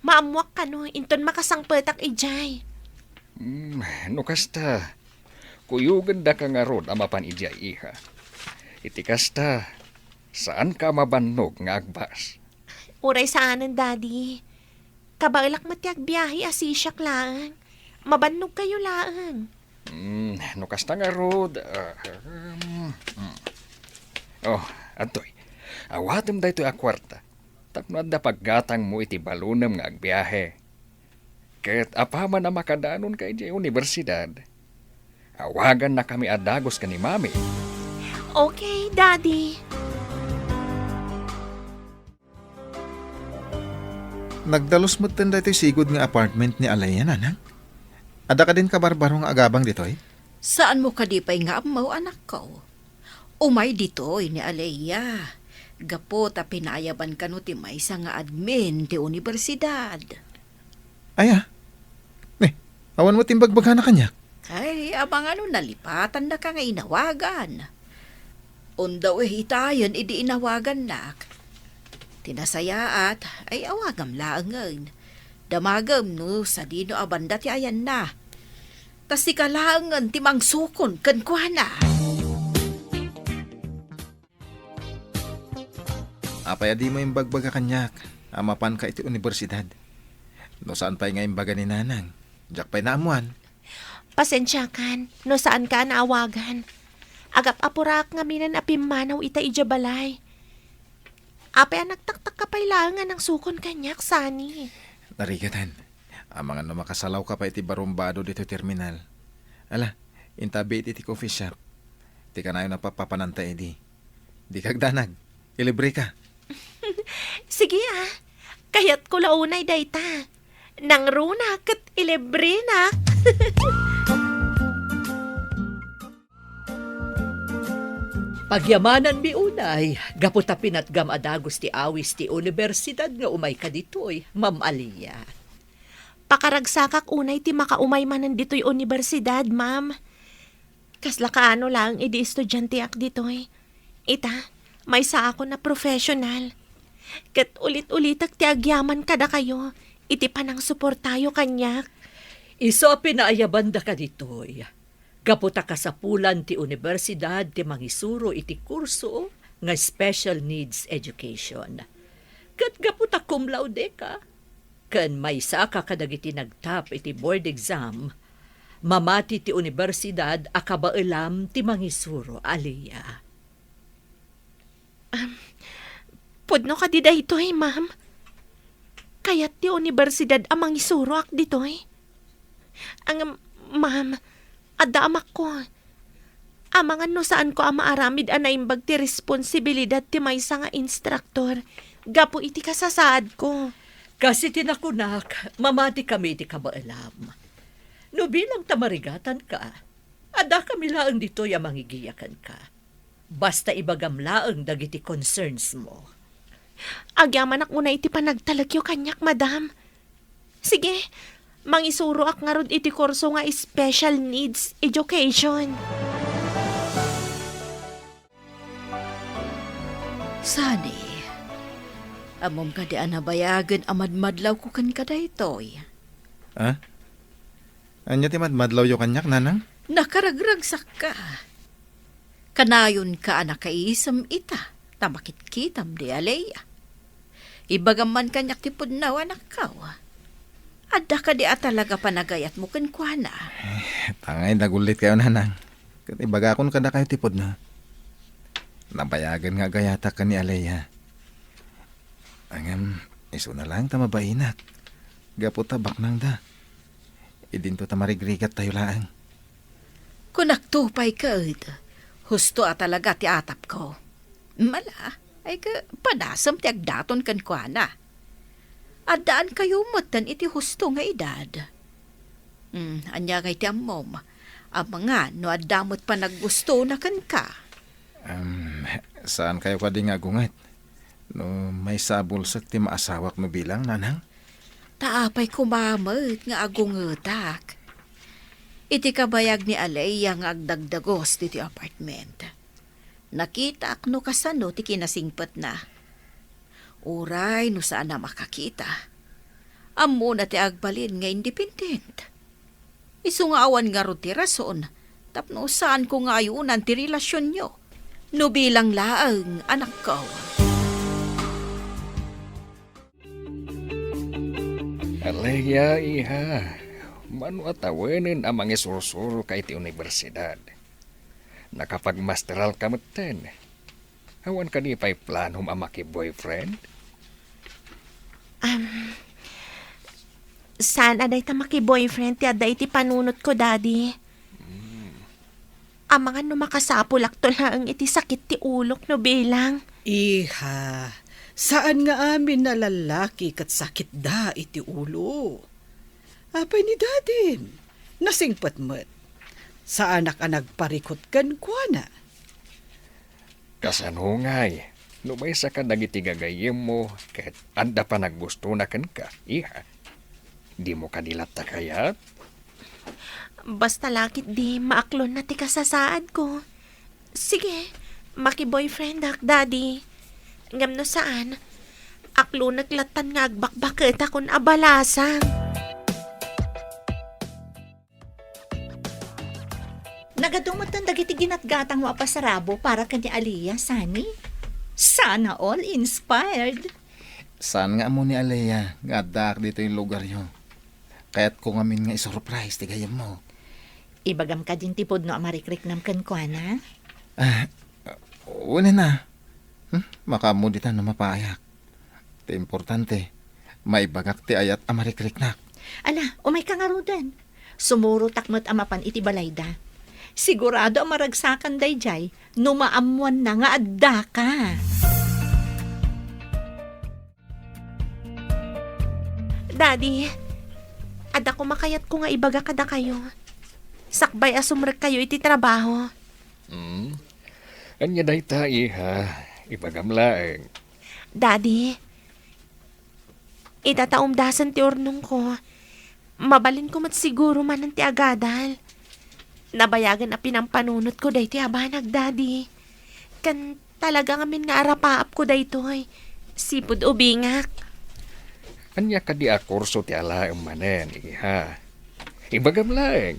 Maammoak kano inton makasangpetak idiay. Hmm, no kasta, kuyogenda ka ngarud a mapan idiay, iha. Iti kasta, Saanka a mabannog nga agbas? Uray saanen, Daddy. Kabaelak met ti agbiahe a sisiak laeng. Mabannogkayo laeng. Hmm, no kasta ngarud, ah, hmm, hmm. Oh, adtoy. Awatem daytoy a kuarta tapno adda paggatangmo iti balonem nga agbiahe. Ket apaman a makadanonka idiay universidad, awagannakami a dagus ken ni Mami. Okay, Daddy. Nagdalus metten daytoy sigud nga apartment ni Alea, nanang? Adda kadin kabarbaro nga agabang ditoy? Saanmo kadi pay nga ammo, anakko? Umay ditoy ni Alea, gapu ta pinaayaban kano ti maysa nga admin ti universidad. Aya? Ne, awan met imbagbagana kaniak? Ay, amangan no nalipatannaka nga inawagan. Undaw itayen idi inawagannak. Ti nasayaat, ay awagam laengen. Damagem no sadino a banda ti ayanna. Ta sika laengen ti mangsukon kenkuana. Apay a dimo imbagbaga kaniak a mapanka iti universidad? No saan pay nga imbaga ni nanang, diak pay naammuan. Pasensiakan no saanka a naawagan. Agap-apurak ngaminen a pimmanaw ita idiay balay. Apay a nagtaktakka pay laeng a nangsukon kaniak, Sunny? Narigatan. Amangan no makasalawka pay iti barumbado ditoy terminal. Ala, inta biit iti coffee shop. Ti kanayon a papapananta idi. Dika agdanag. Ilibreka. Sige, ah. Kayatko la unay dayta. Nangruna ket ilibrenak. Pagyamananmi unay, gapu ta pinatgam a dagus ti awis ti universidad nga umayka ditoy, Ma'am Alea. Pakaragsakak unay ti makaumay manen ditoy universidad, ma'am. Kasla kaano laeng idi estudianteak ditoy. Ita, maysaakon a professional. Ket ulit-ulitek ti agyaman kadakayo iti panangsuportayo kaniak. Isu a pinaayabandaka ditoy, gapu ta kasapulan ti universidad ti mangisuro iti kurso nga special needs education. Ket gapu ta cum laude ka, ken maysaka kadagiti nagtap iti board exam, mamati ti universidad a kabaelam ti mangisuro, Alea. Am, pudno kadi daytoy, ma'am? Kayat ti universidad a mangisuroak ditoy? Ang, ma'am, adda amakko. Amangan no saanko a maaramid a naimbag ti responsibilidad ti maysa nga instruktor gapu iti kasasaadko. Kas iti nakunak, mamatikami iti kabaelam. No bilang ta marigatanka, addakami laeng ditoy a mangigiya kenka. Basta ibagam laeng dagiti concerns mo. Agyamanak unay iti panagtalekyo kaniak, madam. Sige, mangisuroak ngarud iti kurso nga special needs education. Sunny, ammom kadi a nabayagen a madmadlawko kenka daytoy? Ah? Ania ti madmadlawyo kaniak, nanang? Nakaragragsakka. Kanayonka a nakaisem ita ta makitkitam ni Alea. Ibagam man kaniak ti pudno, anakko. Adda kadi a talaga panagayatmo kenkuana? Eh, tangay, nagullit kayo, nanang. Ket ibagakon kadakayo ti pudno. Nabayagen nga agayatak ken ni Alea. Ngem, isuna laeng ta mabainak. Gapu ta baknangda. Idinto ta marigrigat tayo laeng. Kunakto pay ket, husto a talaga ti atapko. Mala, ay ka, padasem ti agdaton kenkuana. Addaankayo metten iti husto nga edad. Hmm, ania ngay ti ammom? Amangan no adda met panaggustona kenka. Em, saan kayo kadi nga agunget? No maysa a bulsek ti maasawak no bilang, nanang? Ta apay koma met nga agungetak? Iti kabayag ni Alea nga agdagdagos ditoy apartment, nakitaak no kasano ti kinasingpetna. Uray no saan a makakita, ammona ti agbalin nga independent. Isu nga awan ngarud ti rason tapno saanko nga ayonan ti relasionyo. No bilang laeng, anakko. Alea, iha, mano a tawenen a mangisursurka iti universidad? Nakapagmasteralka metten. Awan kadi pay planom a maki-boyfriend? Um, saan a dayta maki-boyfriend ti adda iti panunotko, Daddy. Amangan no makasapulakto laeng iti sakit ti ulok no bilang. Iha, saan nga amin a lallaki ket sakitda iti ulo. Apay ni dadim? Nasingpet met. Saanak a nagparikut kenkuana. Kasano ngay? No maysaka dagiti gagayyemmo ket adda panaggustona kenka, iha. Dimo kadi latta kayat? Basta la ketdi maaklonna ti kasasaadko. Sige, maki-boyfriendak, Daddy. Ngem no saan, aklonek lattan nga agbakbaketakon a balasang. Nagadu metten dagiti ginatgatangmo a pasarabo para ken ni Alea, Sunny. Sana all inspired. Saan nga ammo ni Alea nga addaak ditoy lugaryo? Kayatko ngamin nga isurprise ti gayyemmo. Ibagam kadin ti pudno a marikriknam kenkuana? Ah, wen a. Hmm? Makaammo dita no mapayak. Ti importante, maibagak ti ayat a marikriknak. Ala, umayka ngaruden. Sumurotak met a mapan iti balayda. Sigurado a maragsakan daydiay no maammoanna nga addaka. Daddy, adda koma kayatko nga ibaga kadakayo. Sakbay a sumrekkayo iti trabaho. Hmm? Ania dayta, iha? Ibagam laeng. Daddy, ita ta umdasen ti urnongko, mabalinko met siguro manen ti agadal. Nabayagen a pinampanunotko daytoy a banag, Daddy. Ken talaga ngamin nga arapaapko daytoy. Sipud ubingak. Ania kadi a kurso ti alaem manen, iha? Ibagam laeng,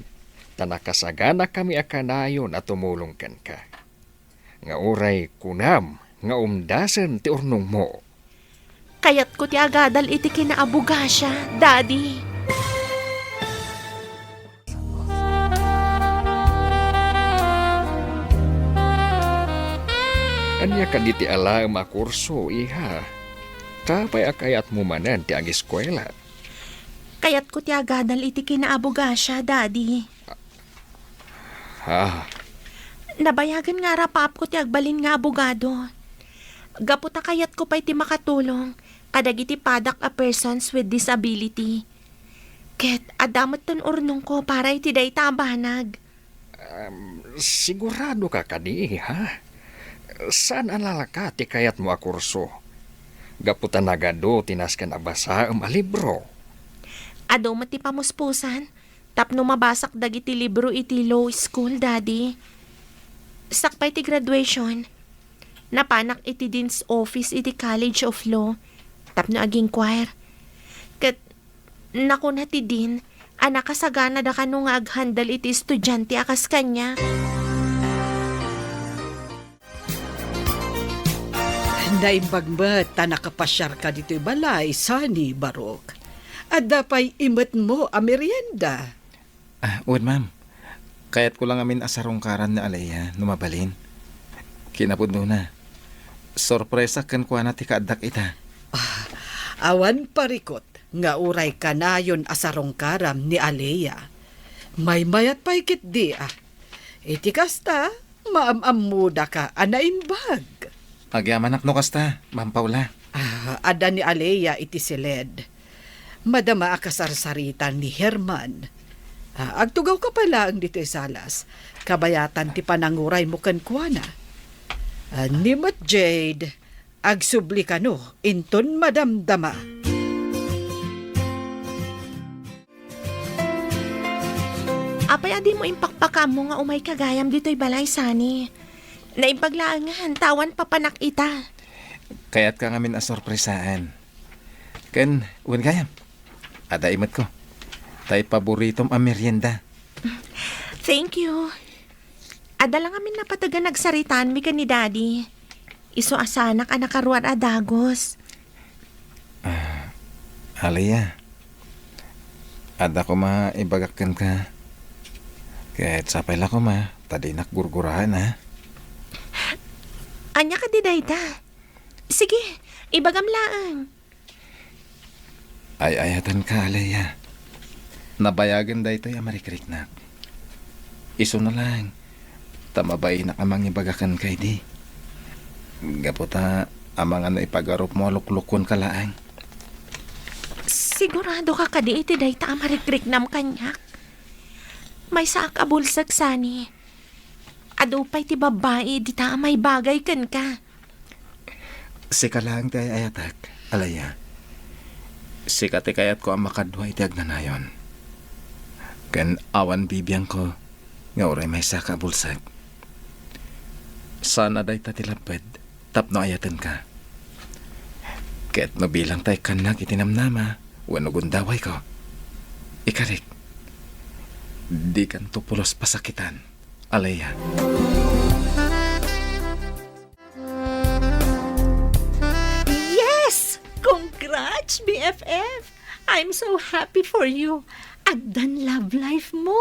ta nakasaganakami a kanayon a tumulong kenka. Nga uray kunam nga umdasen ti urnongmo. Kayatko ti agadal iti kinaabogasia, Daddy. Ania kadi ti alaem a kurso, iha? Apay a kayatmo manen ti agiskuela? Kayatko ti agadal iti kinaabogasia, Daddy. Ha? Nabayagen nga arapaapko ti agbalin nga abogado. Gapu ta kayatko pay ti makatulong kadagiti padak a persons with disability. Ket adda metten urnongko para iti dayta a banag. Em, sigurado ka kadi, ha? Saan a lalaka ti kayatmo a kurso? Gapu ta nagadu ti nasken a basaem a libro. Adu met ti pamuspusan tapno mabasak dagiti libro iti law school, Daddy. Sakbay ti graduation, napanak iti Dean's Office iti College of Law tapno ag-inquire. Ket nakuna ti Dean a nakasaganada kano nga aghandle iti estudiante a kas kaniak. Naimbag met ta nakapasiarka ditoy balay, Sunny, Barok. Adda pay imetmo a merienda? Ah, wen, ma'am. Kayatko lang amin a sarungkaran ni Alea no mabalin. Kinapudnona, sorpresa kenkuana ti kaaddak ita. Ah, awan parikut nga uray kanayon a sarungkaram ni Alea. Maymayat pay ketdi a. Iti kasta, maam-ammodaka a naimbag. Agyamanak no kasta, Ma'am Paula. Ah, adda ni Alea iti siled. Madama a kasarsaritan ni Herman. Ah, agtugawka pay laeng ditoy salas. Kabayatan ti pananguraymo kenkuana. Ah, ni met Jade, agsubli kano inton madamdama. Apay a dimo impakpakaammo nga umayka gayam ditoy balay, Sunny? Naimbag laengen, ta awan papanak ita. Kayatka ngamin a sorpresaan. Ken, wen gayam, adda imetko. Tay paboritom a merienda. Thank you. Adda la ngamin napateg a nagsaritaanmi ken ni Daddy. Isu a saanak a nakaruar a dagus. Ah, Aliyah, adda koma ibagak kenka. Ket sapay la koma, ta dinak gurguraen, a. Ania kadi dayta? Sige, ibagam laeng. Ay-ayatenka, Aliyah. Nabayagen daytoy a marikriknak. Isuna laeng, ta mabainak a mangibaga kenka idi. Gapu ta amangan no ipagarupmo a luklukuenka laeng. Siguradoka kadi iti dayta a marikriknam kaniak? Maysaak a bulsek, Sunny. Adu pay ti babbai dita a maibagay kenka. Sika laeng ti ay-ayatek, Aliyah. Sika ti kayatko a makadua iti agnanayon. Ken awan bibiangko nga uray maysaka a bulsek. Saan a dayta ti lapped tapno ayatenka. Ket no bilangta ikkannak iti namnama wenno gundawayko, ikarik, dikanto pulos pasakitan, Aliyah. Yes! Congrats, B F F! I'm so happy for you. Addan love life mo.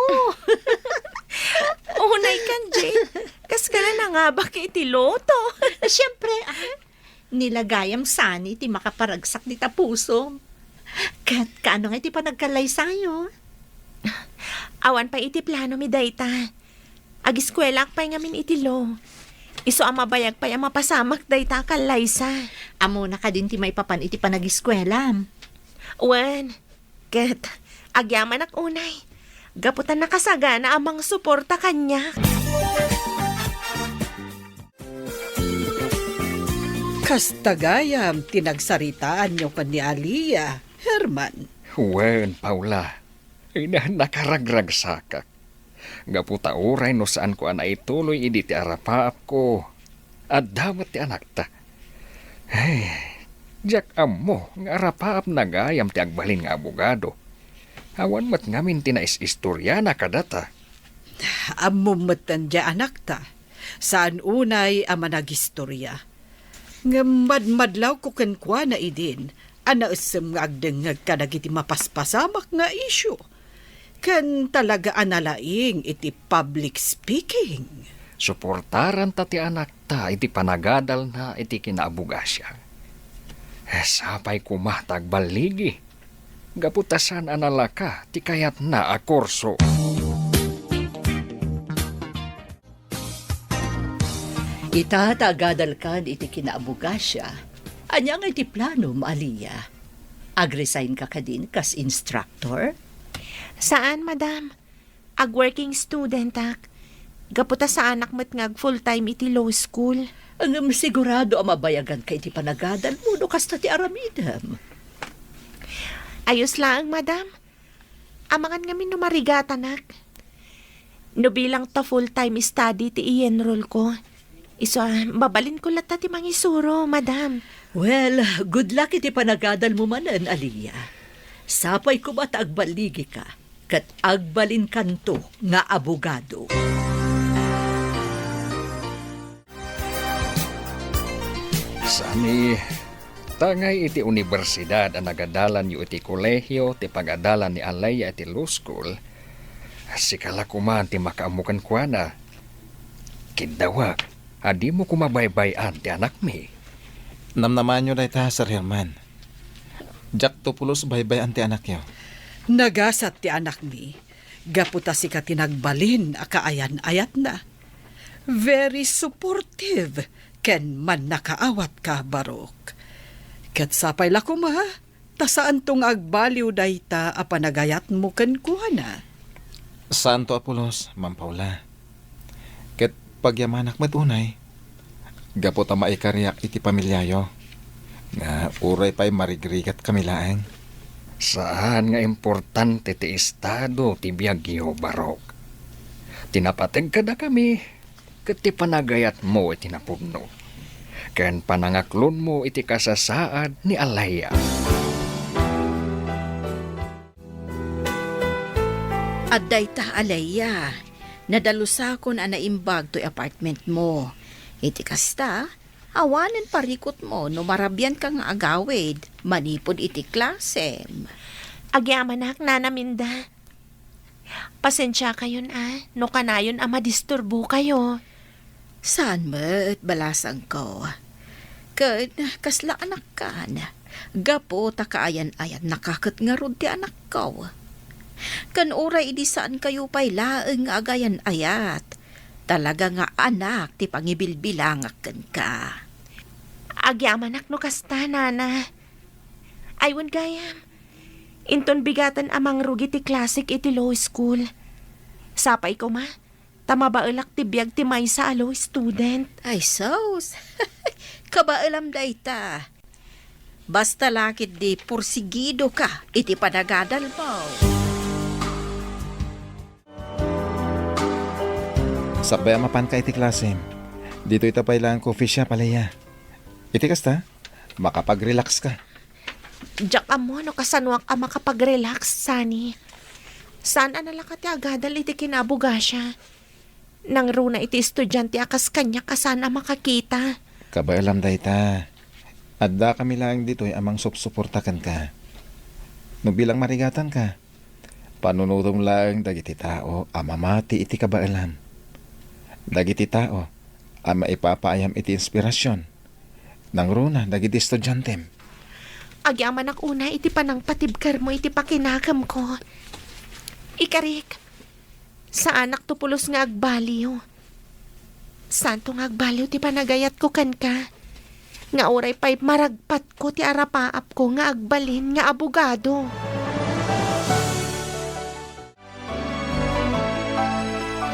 Unay kan, Jane. Kas ka na nangabak iti loto. Siyempre, ah. Nilagayam, Sunny, ti makaparagsak dita pusom. Ket kaano nga iti panagkallaysayo? Awan pay iti plano mi dayta. Agiskuelaak pay ngamin iti law. Isu a mabayag pay a mapasamak dayta a kallaysa. Ammona kadin ti maipapan iti panagiskuelam? Wen, ket agyamanak unay, gapu ta nakasagana a mangsuporta kaniak. Kasta gayam ti nagsaritaanyo ken ni Aliyah, Herman. Wen, Paula. Ina, nakaragragsakak. Gapu ta uray no saanko a naituloy idi ti arapaapko, adda met ti anakta. Ay, diak ammo nga arapaapna gayam ti agbalin nga abogado. Awan met ngamin ti nais-istoriana kadata. Ammom metten diay anakta. Saan unay a managistoria. Ngem madmadlawko kenkuana idin a naessem nga agdengngeg kadagiti mapaspasamak nga isyu, ken talaga a nalaing iti public speaking. Suportaranta ti anakta iti panagadalna iti kinaabogasia. Sapay koma ta agballigi, gapu ta saan a nalaka ti kayatna a kurso. Ita ta agadalkan iti kinaabogasia, ania nga iti planom, Aliyah? Agresign ka kadin kas instructor? Saan, madam. Ag-working studentak. Gapu ta saanak met nga ag-full-time iti law school. Ngem sigurado a mabayagan ka iti panagadalmo no kasta ti aramidem. Ayos laeng, madam. Amangan ngamin no marigatanak. No bilang ta full-time study ti i-enroll ko, isu a, mabalinko latta ti mangisuro, madam. Well, good luck iti panagadalmo manen, Aliyah. Sapay koma ta agballigika ket agbalinkanto nga abogado. Sani, tangay iti universidad a nagadalanyo iti kolehio ti pagadalan ni Aliyah iti law school, sika la koman ti makaammo kenkuana. Kiddawak a dimo koma baybay-an ti anakmi. Namnamaanyo dayta, Sir Herman. Diakto pulos baybay-an ti anakyo. Nagasat ti anakmi, gapu ta sika ti nagbalin a kaayan-ayatna. Very supportive ken mannakaawatka, Baruch. Ket sapay la koma, ta saanto nga agbaliw dayta a panagayatmo kenkuana. Saanto a pulos, Ma'am Paula. Ket pagyamanak met unay, gapu ta maikariak iti pamiliayo, nga uray pay marigrigat kami laeng. Saan nga importante ti estado ti biagyo, Baruch. Ti napateg kadakami, ket ti panagayatmo iti napudno, ken panangaklonmo iti kasasaad ni Aliyah. Adda ita, Aliyah. Nadalusakon a naimbag toy apartment mo. Iti kasta, awanen parikutmo no marabianka nga agawid manipud iti klasem. Agyamanak, Nana Minda. Pasensiakayon a, no kanayon a madisturbokayo. Saan met, balasangko. Ken kasla anakkan, gapu ta kaayan-ayannaka ket ngarud ti anakko. Ken uray idi saankayo pay laeng nga agayan-ayat, talaga nga anak ti pangibilbilangak kenka. Agyamanak no kasta, Nana. Ay, wen gayam. Inton bigaten a mangrugi ti klasek iti law school. Sapay koma, ta mabaelak ti biag ti maysa a law student. Ay, sus! Kabaelam dayta. Basta la ketdi porsigidoka iti panagadalmo. Sakbay a mapanka iti klasem, ditoy ta pay laeng coffee shop, Alea. Iti kasta, makapag-relax ka. Diak ammo no kasanoak a makapag-relax, Sunny. Saan a nalaka ti agadal iti kinabugasia. Nangruna iti estudiante a kas kaniak a saan a makakita. Kabaelam dayta. Adda kami laeng ditoy a mangsupsuporta kenka. No bilang marigatanka, panunotem laeng dagiti tao a mamati iti kabaelam. Dagiti tao a maipapaayam iti inspirasion. Nangruna dagiti estudiantem. Agyamanak unay iti panangpatibkermo iti pakinakemko. Ikarik, saanak to pulos nga agbaliw. Saanto nga agbaliw ti panagayatko kenka, nga uray pay maragpatko ti arapaapko nga agbalin nga abogado.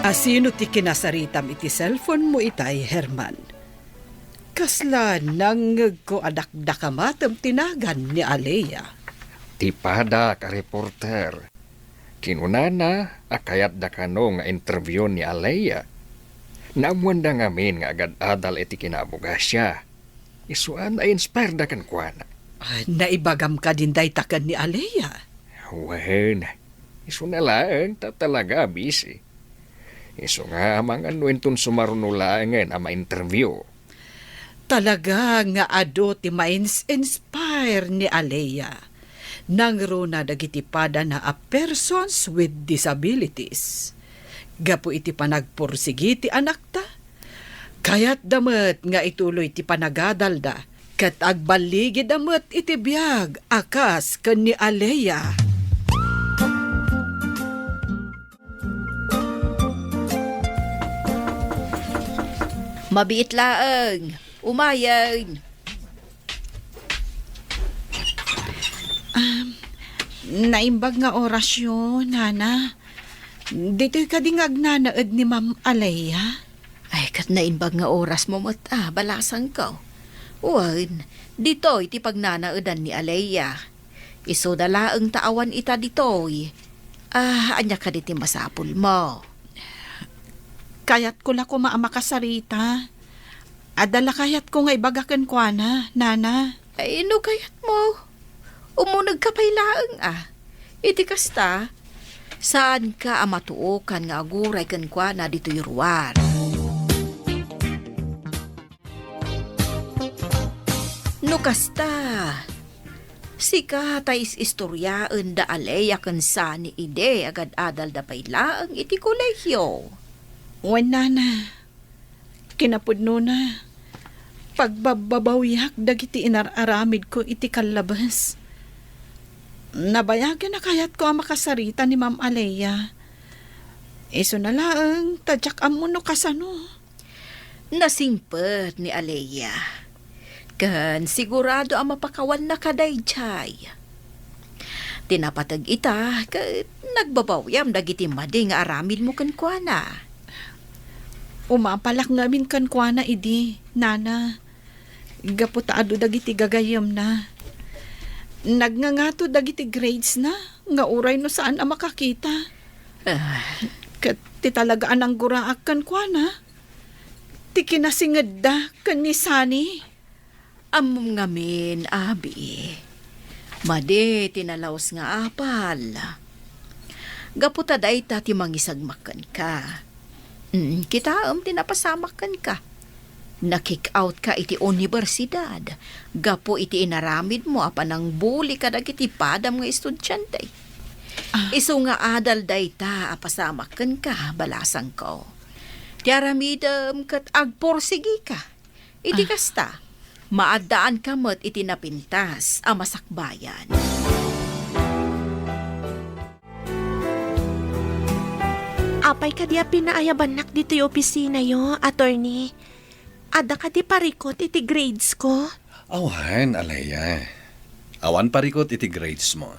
Asino ti kinasaritam iti cellphone mo itay, Herman? Kasla nangngegko a dakdakamatem ti nagan ni Alea. Ti padak a reporter. Kinunana a kayatda kano nga interview ni Alea. Naammoanda ngamin nga agad-adal iti kinabugasia. Isu a na-inspireda kenkuana. Ah, naibagam kadin dayta ken ni Alea? Wen, isuna laeng ta talaga a busy. Isu nga amangan no inton sumaruno laengen a ma-interview. Talaga nga adu ti mains-inspire ni Alea. Nangruna dagiti padana a persons with disabilities. Gapu iti panagpursigi ti anakta, kayatda met nga ituloy ti panagadalda ket agballigida met iti biag a kas ken ni Alea. Mabiit laeng. Umayen. Um, naimbag nga orasyo, Nana. Ditoy kadi nga agnanaed ni Ma'am Alea? Ay, ket naimbag nga orasmo met a, balasangko. Wen, ditoy ti pagnanaedan ni Alea. Isuda laeng ta awan ita ditoy. Ah, ania kadi ti masapulmo? Kayatko la koma a makasarita. Adda la kayatko nga ibaga kenkuana, Nana. Ay, no kayatmo, umunegka pay laeng a. Iti kasta, saanka a matuokan nga aguray kenkuana ditoy ruar. No kasta, sika ta is-istoriaen da Alea ken Sunny idi agad-adalda pay laeng iti kolehiyo. Wen, Nana. Kinapudnona, pagbabbabawiak dagiti inar-aramidko iti kallabes. Nabayagen a kayatko a makasarita ni Ma'am Alea. Isuna laeng ta diak ammo no kasano. Nasingpet ni Alea. Ken sigurado a mapakawannaka daydiay. Ti napateg ita, ket nagbabawiam dagiti madi nga aramidmo kenkuana. Umapalak ngamin kenkuana idi, Nana, gapu ta adu dagiti gagayyemna. Nagngangato dagiti gradesna nga uray no saan a makakita. Ah. Ket ti talaga a nangguraak kenkuana, ti kinasingedda ken ni Sunny. Ammom ngamin, abi. Madi ti nalaus nga apal. Gapu ta dayta ti mangisagmak kenka. Mm, kitaem ti napasamak kenka. Na-kick out ka iti universidad gapu iti inaramidmo a panangbuli kadagiti padam nga estudiante. Ah. Isu nga adal dayta a pasamak kenka, balasangko. Ti aramidem ket agporsigika. Iti Ah. kasta, maaddaanka met iti napintas a masakbayan. Apay kadi a pinaayabannak ditoy opisinayo, attorney? Adda kadi parikut iti grades ko? Awan, Alea. Awan parikut iti grades mo.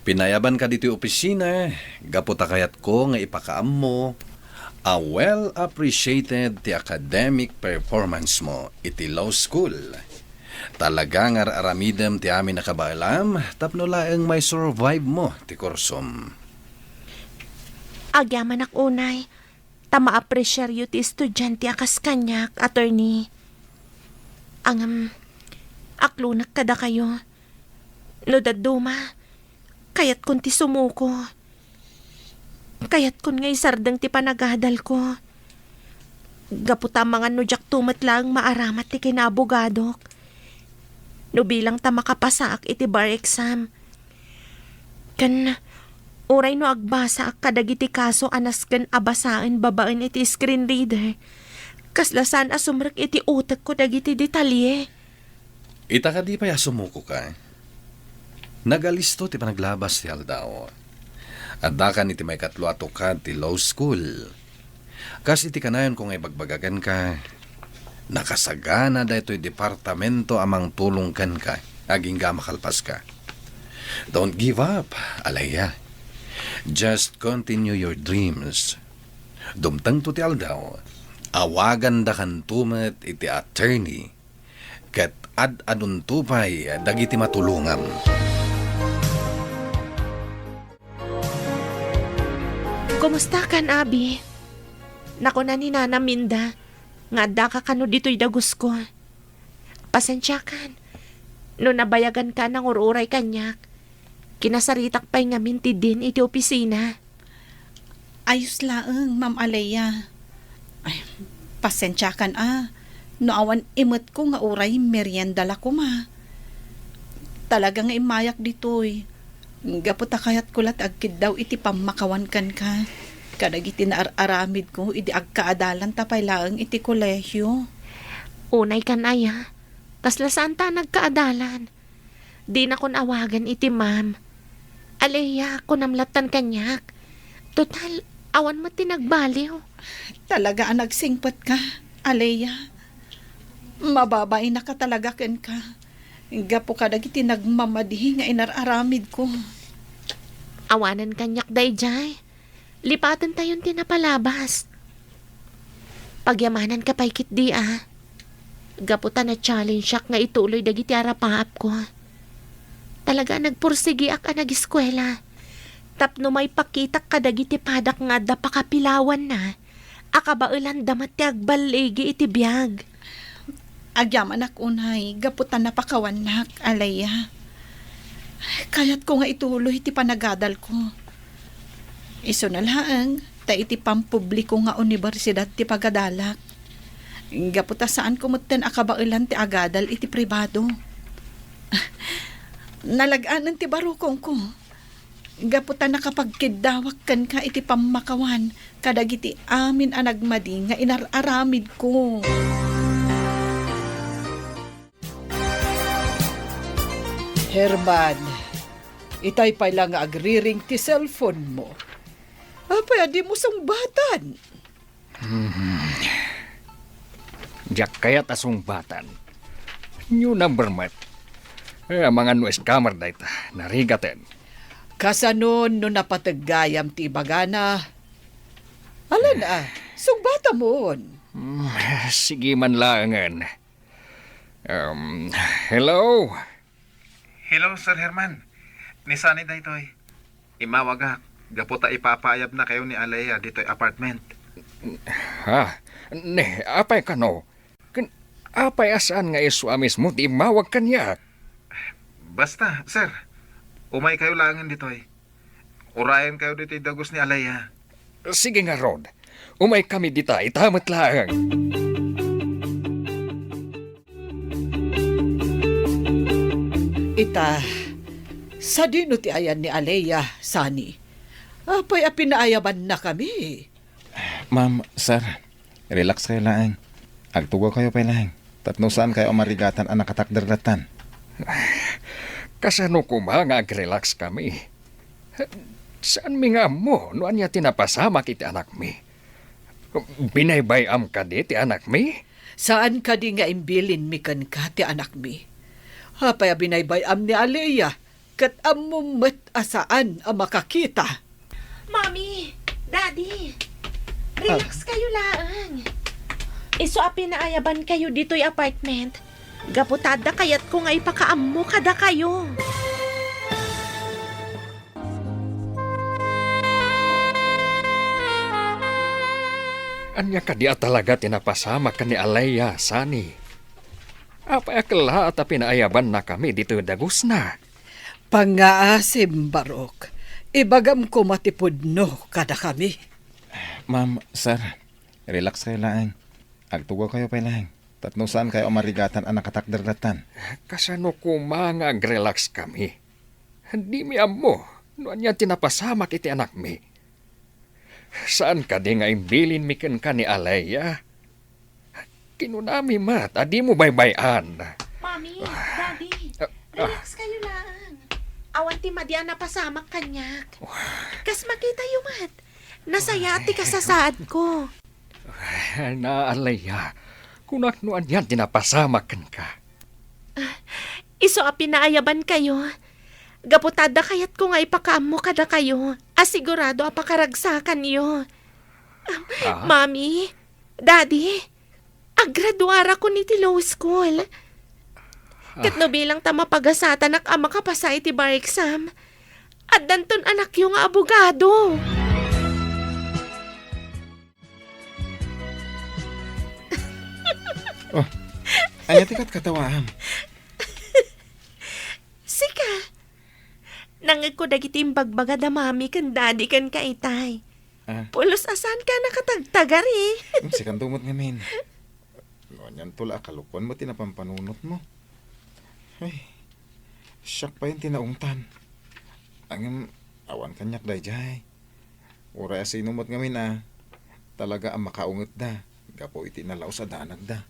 Pinayabanka ditoy opisina gapu ta kayatko nga ipakaammo a well appreciated ti academic performance mo iti law school. Talaga nga ar-aramidem ti amin a kabaelam tapno laeng mai-survive mo ti kursom. Agyamanak unay, ta maapresiaryo ti estudiante a kas kaniak, attorney. Ngem, aklonek kadakayo. No dadduma, kayatkon ti sumuko. Kayatkon nga isardeng ti panagadalko. Gapu ta amangan no diakto met laeng maaramat ti kinaabogadok. No bilang ta makapasaak iti bar exam. Ken, uray no agbasaak kadagiti kaso a nasken a basaen babaen iti screen reader, kasla saan a sumrek iti utekko dagiti detalye. Ita kadi pay a sumukoka? Nagalisto ti panaglabas ti aldaw. Addakan iti maikatlo a tukad ti law school. Kas iti kanayonko nga ibagbaga kenka, nakasagana daytoy departamento a mangtulong kenka agingga a makalpaska. Don't give up, Alea. Just continue your dreams. Dumtengto ti aldaw, awagandakanto met iti attorney ket ad-adunto pay dagiti matulongam. Kumustakan, Abi? Nakuna ni Nana Minda nga addaka kano ditoy dagusko. Pasensiakan no nabayaganka a nangur-uray kaniak. Kinasaritak pay ngamin ti Dean iti opisina. Ayos laeng, Ma'am Alea. Ay, pasensiakan a, no awan imetko nga uray merienda la koma. Talaga nga immayak ditoy. Gapu ta kayatko la ti agkiddaw iti pammakawan kenka kadagiti naar-aramidko idi agkaadalan ta pay laeng iti kolehio. Unay kan aya, kasla saan ta nagkaadalan. Dinakon awagan iti ma'am. Alea, kunam lattan kaniak. Total, awan met ti nagbaliw. Talaga a nagsingpetka, Alea. Mababainaka talaga kenka. Gapu kadagiti nagmamadi nga inar-aramidko. Awanen kaniak daydiay. Lipatentayon ti napalabas. Pagyamananka pay ketdi a. Gapu ta na-challengeak nga ituloy dagiti arapaapko. Talaga a nagpursigiak a nageskuela. Tapno maipakitak kadagiti padak nga adda pakapilawanna a kabaelanda met ti agballigi iti biag. Agyamanak unay gapu ta napakawannak, Alea. Kayatko nga ituloy ti panagadalko. Isuna laeng ta iti pampubliko nga universidad ti pagadalak. Gapu ta saanko metten a kabaelan ti agadal iti pribado. Nalag-anen ti barukongko. Gapu ta nakapagkiddawak kenka iti pammakawan kadagiti amin a nagmadi nga inar-aramidko. Herman, itay pay la nga agriring ti cellphone mo. Apay a dimo sungbatan? Hmm. Diak kayat a sungbatan. New number met. Eh, amangan no scammer dayta. Narigaten. Kasano no napateg gayam ti ibagana? Alan a, sungbatamon. Hmm, sige man laengen. Um, hello? Hello, Sir Herman. Ni Sunny daytoy. Immawagak, gapu ta ipapaayabnakayo ni Alea ditoy apartment. Ha? Ne, apay kano? Ken, apay a saan nga isu a mismo ti immawag kaniak? Basta, sir, umaykayo laengen ditoy. Urayenkayo ditoy dagus ni Alea. Sige ngarud. Umaykami dita ita met laeng. Ita, sadino ti ayan ni Alea, Sunny? Apay a pinaayabannakami? Ma'am, sir, relax kayo laeng. Agtugaw kayo pay laeng. Tapno saan kayo a marigatan a nakatakder lattan. Kasano koma nga agrelax kami? Saanmi nga ammo no ania ti napasamak iti anakmi. Binaybay-am kadi ti anakmi? Saan kadi nga imbilinmi kenka ti anakmi? Apay a binaybay-am ni Alea, ket ammom met a saan a makakita? Mommy, Daddy, relax kayo laeng. Isu a pinaayaban kayo ditoy apartment. Gapu ta adda kayatko nga ipakaammo kadakayo. Ania kadi a talaga ti napasamak ken ni Alea, Sunny? Apay a kellaat a pinaayabannakami ditoy dagusna? Pangngaasim, Barok. Ibagam koma ti pudno kadakami. Ma'am, sir, relax kayo laeng. Agtugaw kayo pay laeng. Tapno saan kayo a marigatan a nakatakder lattan. Kasano koma nga agrelax kami? Dimi ammo no ania ti napasamak iti anakmi. Saan kadi nga imbilinmi kenka ni Alea? Kinunami met a dimo baybay-an. Mommy, Daddy, relax kayo laeng. Awan ti madi a napasamak kaniak. Kas makitayo met, nasayaat ti kasasaadko. Alea, kunak no anian ti napasamak kenka. Isu a pinaayaban kayo. Gapu ta adda kayatko nga ipakaammo kadakayo a sigurado a pakaragsakanyo. Ah? Mommy, Daddy, agraduarakon iti law school. Ket no bilang ta mapagasatanak a makapasa iti bar exam, addanton anakyo nga abogado. Oh, ania ti katkatawaam? Sika, nangngegko dagiti imbagbaga da Mami ken Daddy kenka itay. Ah. Pulos a saan ka nakatagtagari. Hmm, sikanto met ngamin. No, anianto la a kalukuan met ti napampanunotmo. Ay, siak pay ti naungtan. Ngem, awan kaniak daydiay. Uray a sino met ngamin a, talaga a makaungetda gapu iti nalaus a danagda.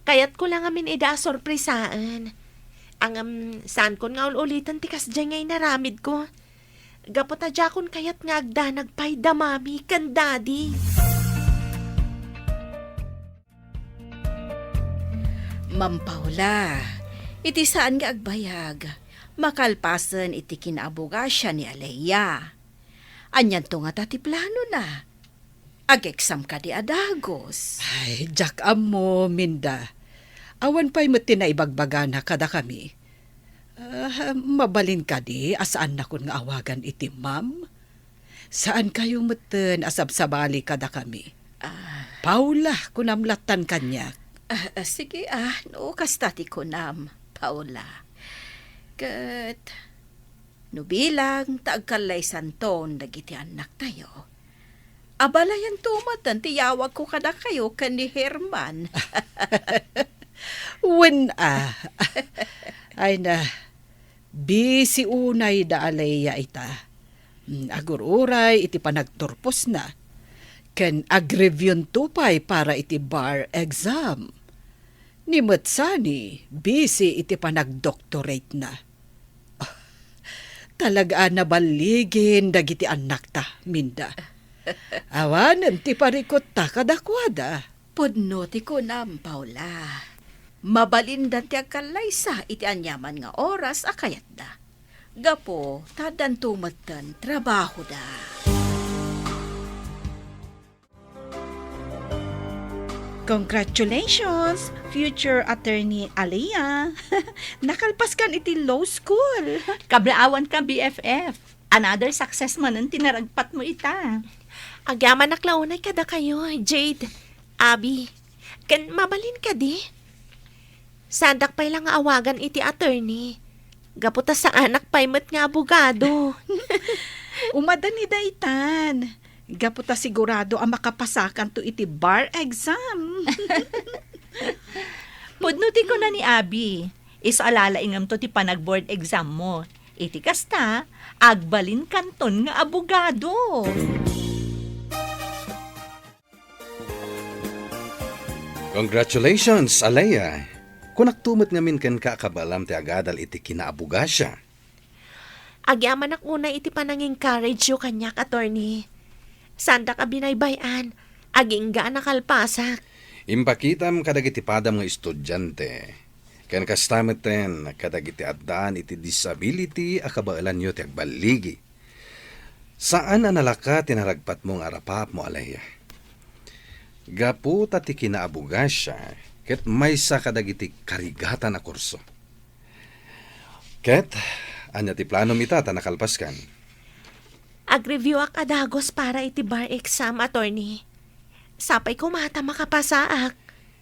Kayatko la ngamin ida a sorpresaen. Ngem, saankon nga ul-uliten ti kasdiay nga inaramidko. Gapu ta diakon kayat nga agdanag pay da Mami ken Daddy. Ma'am Paula, iti saan nga agbayag, makalpasen iti kinaabogasia ni Alea. Anianto ngata ti planona? Ag-exam kadi a dagus? Ay, diak ammo, Minda. Awan pay met ti naibagbagana kadakami. Ah, mabalin kadi a saannakon nga awagan iti ma'am? Saan kayo metten a sabsabali kadakami? Ah. Paula, kunam lattan kaniak. Ah, ah, sige, ah, no kasta ti kunam, Paula. Ket no bilang ta agkallaysanton dagiti annaktayo, abalayanto metten ti yawagko kadakayo ken ni Herman. Wen a. Ay na, busy unay da Alea ita. Mm, agur-uray iti panagturposna. Ken agreviewto pay para iti bar exam. Ni met Sunny, busy iti panagdoctorate-na. Talaga a naballigin dagiti annakta, Minda. Awanen ti parikutta kadakuada. Pudno ti kunam, Paula. Mabalindan ti agkallaysa iti aniaman nga oras a kayatda. Gapu ta addanto metten trabahoda. Congratulations, future attorney Alea. Nakalpaskan iti law school. Kablaawanka, B F F. Another success manen ti naragpatmo ita. Agyamanak la unay kadakayo, Jade, Abby. Ken mabalin kadi? Saandak pay la nga awagan iti attorney. Gapu ta saanak pay met nga abogado. Umadda ni daytan. Gapu ta sigurado a makapasakanto iti bar exam. Pudno ti kuna ni Abi, isu a lalaingem to ti panag-board exam mo. Iti kasta, agbalinkanton nga abogado. Congratulations, Alea. Kunakto met ngamin kenka a kabaelam ti agadal iti kinaabogasia. Agyamanak unay iti panang-encourage-yo kaniak, attorney. Saandak a binaybay-an, agingga a nakalpasak. Impakitam kadagiti padam nga estudiante, ken kasta metten kadagiti addaan iti disability a kabaelanyo ti agballigi. Saan a nalaka ti naragpatmo nga arapaapmo, Alea. Gapu ta ti kinaabogasia ket maysa kadagiti karigatan a kurso. Ket, ania ti planom ita ta nakalpaskan? Ag-review-ak a dagus para iti bar exam, attorney. Sapay koma ta makapasaak.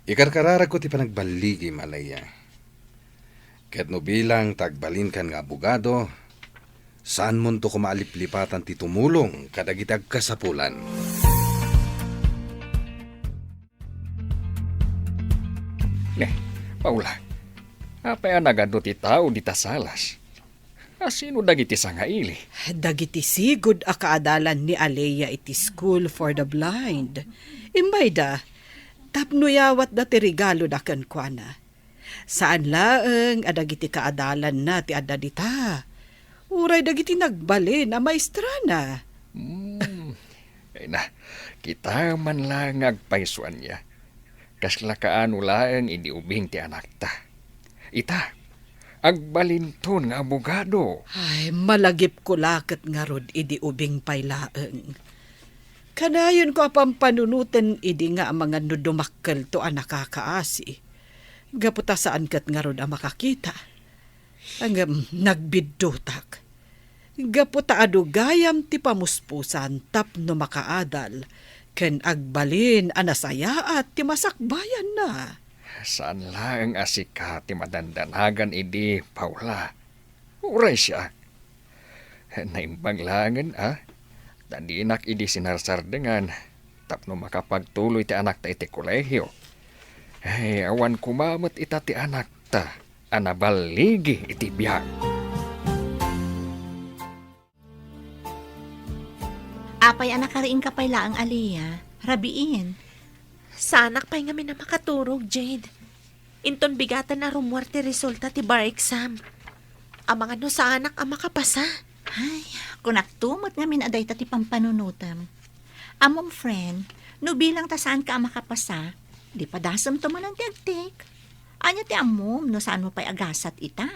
Ikarkararagko ti panagballigim, Alea. Ket no bilang ta agbalinkan nga abogado, saanmonto koma a liplipatan ti tumulong kadagiti agkasapulan. Ne, Paula, apay a nagadu ti tao dita salas? A sino dagiti sangaili? Dagiti sigud a kaadalan ni Alea iti School for the Blind. Imbayda, tapno yawatda ti regaloda kenkuana. Saan laeng a dagiti kaadalanna ti adda dita. Uray dagiti nagbalin a maestrana. Hmm. Ay na, kita man la nga agpayso ania. Kasla kaano laeng idi ubing ti anakta. Ita, agbalinton nga abogado. Ay, malagipko la ket ngarud idi ubing pay laeng. Kanayonko a pampanunoten idi nga amangan no dumakkelto a nakakaasi. Gapu ta saan ket ngarud a makakita. Ngem nagbiddutak. Gapu ta adu gayam ti pamuspusan tapno makaadal, ken agbalin a nasayaat ti masakbayanna. Saan laeng a sika ti madandanagan idi, Paula. Uray siak. Naimbag laengen a, ta dinak idi sinarsardengan tapno makapagtuloy ti anakta iti kolehio. Ay, awan koma met ita ti anakta a naballigi iti biag. Apay a nakariingka pay laeng, Alea? Rabiin. Saanak pay ngamin a makaturog, Jade. Inton bigaten a rummuar ti resulta ti bar exam. Amangan no saanak a makapasa. Ay, kunakto met ngamin a dayta ti pampanunotem. Ammom, friend, no bilang ta saanka a makapasa, di padasemto manen ti agtake. Ania ti ammom no saanmo pay a gasat ita?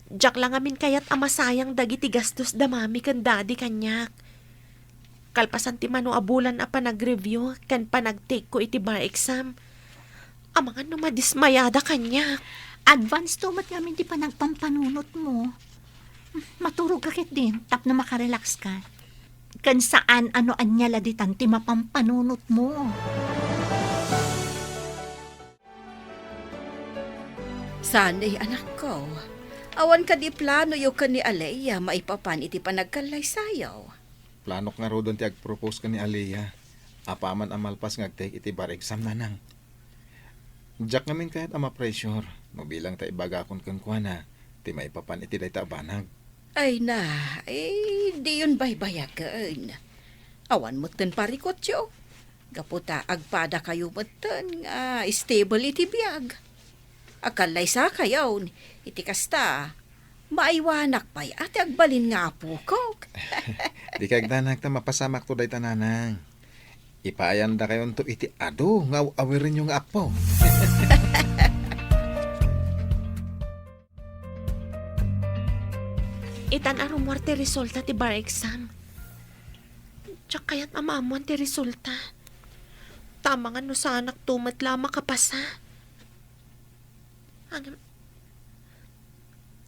Diak la ngamin kayat a masayang dagiti gastos da mami ken daddy kaniak. Kalpasan ti mano a bulan a panag-review ken panagtake ko iti bar exam, amangan no madismayada kaniak. Advance to met ngamin ti panagpampanunotmo. Maturog ka ketdin tapno makarelax ka. Ken saan a no ania la ditan ti mapampanunotmo. Sunny, anakko, awan kadi planoyo ken ni Alea maipapan iti panagkallaysayo? Planok ngaruden ti agpropose ken ni Alea, apaman a malpas nga agtake iti bar exam, nanang. Diak ngamin kayat a ma-pressure no bilang ta ibagakon kenkuana ti maipapan iti dayta a banag. Ay na, eh, diyon baybayagen. Awan metten parikutyo. Gapu ta agpadakayo metten nga stable iti biag. Agkallaysakayon, iti kasta, maaywanak pay a ti agbalin nga apokok. Di kagdanak ta mapasamakto dayta, nanang. Ipaayandakayonto iti adu nga aw-awirenyo nga apo. Itan a rummuar ti resulta ti bar exam. Diak kayat a maammuan ti resulta. Ta amangan no saanak to met la a makapasa. Ang-,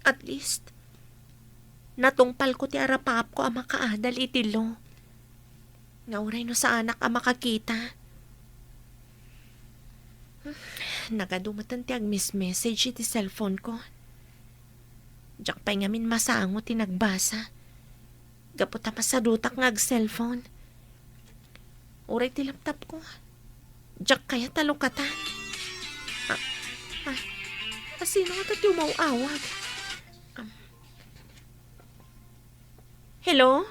at least, natungpalko ti arapaapko a makaadal iti law. Nga uray no saanak a makakita. Nagadu metten ti agmes-message iti cellphone ko. Diak pay ngamin masango ti nagbasa. Gapu ta masadutak nga ag-cellphone. Uray ti laptop ko. Diak kayat a lukatan. Ah, ah, asino nga ti umaw-awag? Um, hello?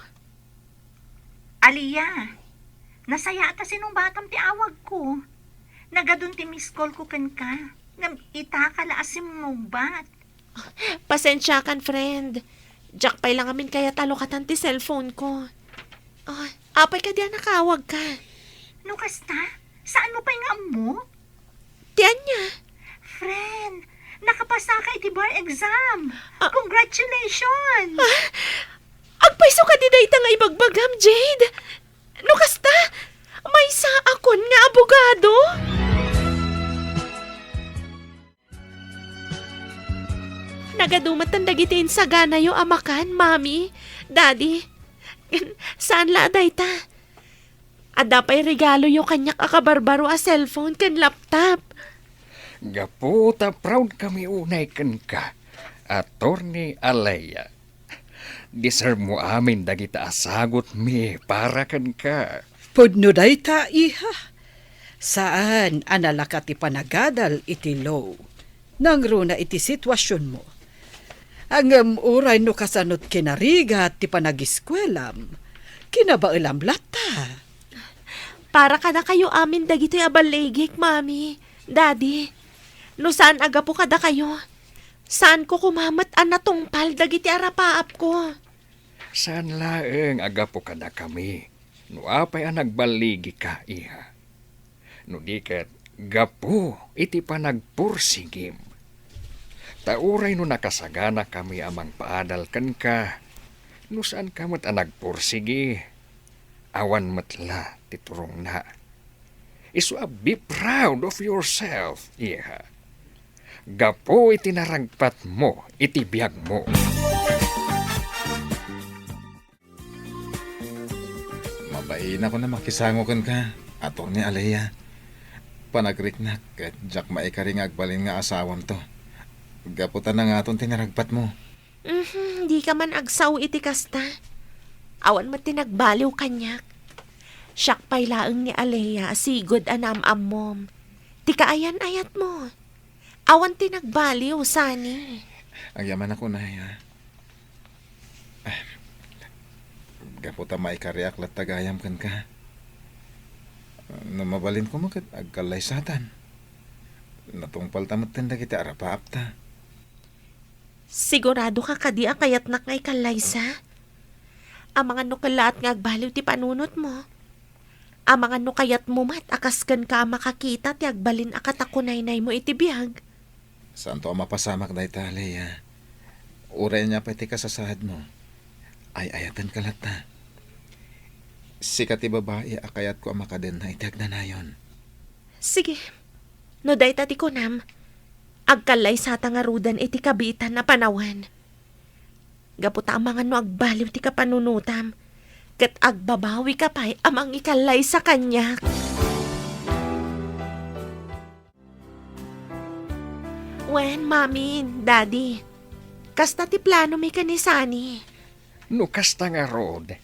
Aliyah, nasayaat a sinungbatam ti awagko. Nagadun ti miss call ko kenka, ngem ita ka la a simmungbat. Pasensiakan, friend. Diak pay la ngamin kayat a lukatan ti cellphone ko. Ah, apay kadi a nakaawagka? No kasta, saanmo pay nga ammo? Ti ania? Friend, nakapasaka iti bar exam. Ah. Congratulations! Ah, agpayso kadi dayta nga ibagbagam, Jade? No kasta, maysaakon nga abogado? Nagadu met dagiti insaganayo a makan, Mami, Daddy. Saan la a dayta. Adda pay regaloyo kaniak a kabarbaro a cellphone ken laptop. Gapu ta proud kami unay kenka, Attorney Alea. Deserve mo amin dagita a sagutmi para kenka. Pudno dayta, iha. Saan a nalaka ti panagadal iti law. Nangruna iti situasionmo. Ngem uray no kasanot kinarigat ti panagiskuelam, kinabaelam latta. Para kadakayo amin dagitoy a balligik, Mami, Daddy. No saan a gapu kadakayo, saanko koma met a natungpal dagiti arapaapko. Saan laeng a gapu kadakami no apay a nagballigika, iha. No di ket, gapu iti panagpursigim. Ta uray no nakasaganakami a mangpaadal kenka, no saanka met a nagpursigi, awan met la ti turongna. Isu a be proud of yourself, iha. Gapu iti naragpatmo iti biagmo. Mabainakon a makisango kenka, Attorney Alea. Panagriknak ket diak maikari nga agbalin nga asawamto. Gapu ta nangaton ti naragpatmo. Mhm, dika man agsao iti kasta. Awan met ti nagbaliw kaniak. Siak pay laeng ni Alea a sigud a naam-ammom. Ti kaayan-ayatmo. Awan ti nagbaliw, Sunny. Agyamanak unay, ha? Gapu ta maikariak latta gayam kenka. No mabalin koma ket agkallaysatan. Natungpalta metten dagiti arapaapta. Siguradoka kadi a kayatnak nga ikallaysa? Amangan no kellaat nga agbaliw ti panunotmo. Amangan no kayatmo met a kas kenka a makakita ti agbalin a katakunaynaymo iti biag. Saanto a mapasamak dayta, Lea. Uray ania pay ti kasasaadmo, ay-ayatenka latta. Sika ti babai a kayatko a makadenna iti agnanayon. Sige. No dayta ti kunam, agkallaysata ngaruden iti kabiitan a panawen. Gapu ta amangan no agbaliw ti kapanunotam, ket agbabawika pay a mangikallaysa kaniak. Wen, Mami, Daddy, kasta ti planomi ken ni Sunny. No kasta ngarud,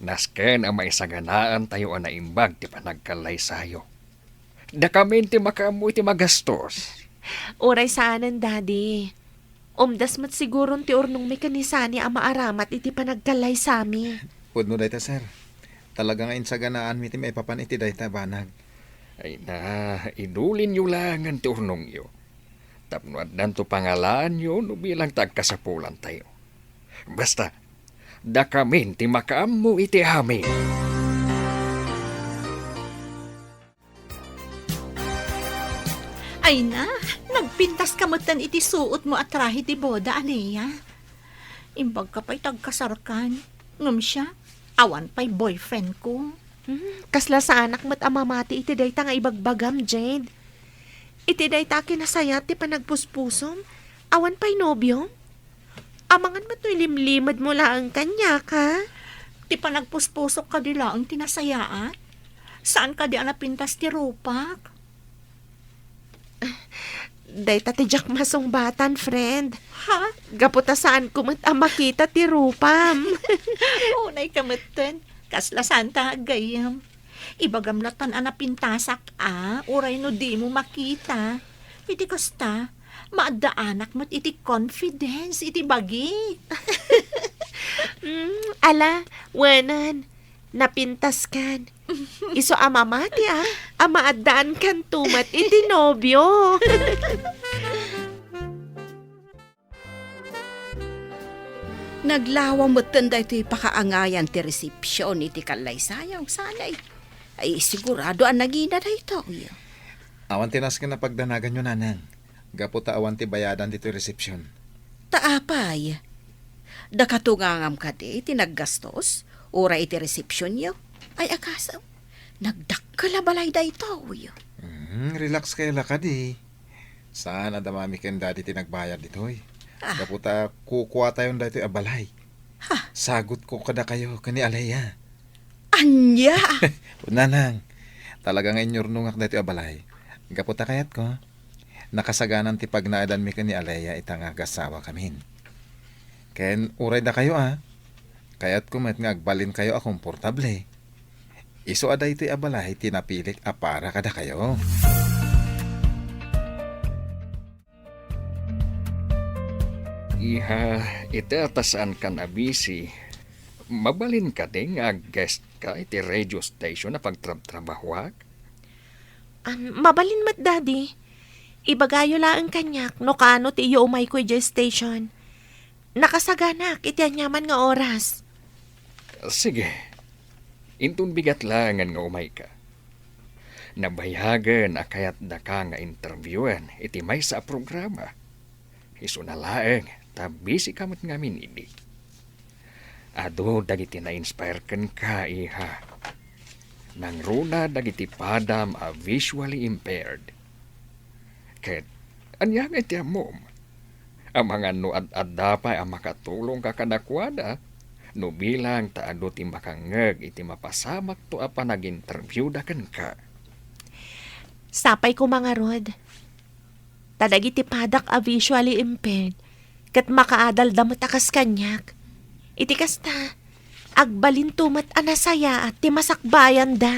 nasken a maisaganaantayo a naimbag ti panagkallaysayo. Dakamin ti makaammo iti magastos. Uray saanen, Daddy. Umdas met siguron ti urnongmi ken ni Sunny a maaramat iti panagkallaysami. Pudno dayta, sir. Talaga nga insaganaanmi ti maipapan iti dayta a banag. Ay na, idulinyo laengen ti urnongyo. Tapno addanto pangalaanyo no bilang ta agkasapulantayo. Basta, dakamin ti makaammo iti amin. Ay na, nagpintaska metten iti suotmo a trahe ti boda, Alea. Imbagka pay ti agkasarkan. Ngem siak, awan pay boyfriendko. Hmm, kasla saanak met a mamati iti dayta nga ibagbagam, Jade. Iti dayta a kinasayat ti panagpuspusom, awan pay nobiom? Amangan met no ilimlimedmo laeng kaniak, ha? Ti panagpuspusok kadi laeng ti nasayaat? Saan kadi a napintas ti rupak? Dayta ti diak masungbatan, friend. Ha? Gapu ta saanko met a makita ti rupam. Unay ka metten. Kasla saanta nga aggayyem. Ibagam latan a napintasak a, uray no dimo makita. Iti kasta, maaddaanak met iti confidence iti bagi. Mm, ala, wenan, napintaskan. Isu a mamati a, a maaddaankanto met iti nobio. Naglawa metten daytoy pakaangayan ti resepsion iti kallaysayaw, sanay. Ay, sigurado a nagina daytoy. Awan ti nasken a pagdanaganyo, nanang, gapu ta awan ti bayadan ditoy resepsion. Ta apay? Dakato nga ngam kadi ti naggastos, uray iti resepsionyo? Ay, akasem, nagdakkel a balay daytoy. Hmm, relax kayo la kadi. Saan a damami ken dadi ti nagbayad ditoy. Ah. Gapu ta kukuatayon daytoy a balay. Ha? Sagutko kadakayo ken ni Alea. Ania? Nanang, talaga nga inyurnongak daytoy a balay. Gapu ta kayatko, nakasaganan ti pagnaedanmi ken ni Alea ita nga agasawa kamin. Ken uray dakayo a, kayatko met nga agbalinkayo a komportable. Isu a daytoy a balay ti napilik a para kadakayo. Iha, ita ta saankan a busy, mabalin kadi nga ag-guest ka iti radio station a pagtrabtrabahoak? Am, mabalin met, Daddy. Ibagayo laeng kaniak no kaano ti iyo umayko idiay station. Nakasaganak iti aniaman nga oras. Sige. Inton bigat laengen nga umayka. Nabayagen a kayatdaka nga interviewen iti maysa a programa. Isuna laeng ta busy ka met ngamin idi. Adu dagiti na-inspire kenka, iha. Nangruna dagiti padam a visually impaired. Ket ania ngay ti ammom? Amangan no ad-adda pay a makatulongka kadakuada, no bilang ta adu ti makangngeg iti mapasamakto a panaginterviewda kenka. Sapay koma ngarud. Ta dagiti padak a visually impaired, ket makaadalda met a kas kaniak. Iti kasta, agbalinto met a nasayaat ti masakbayanda.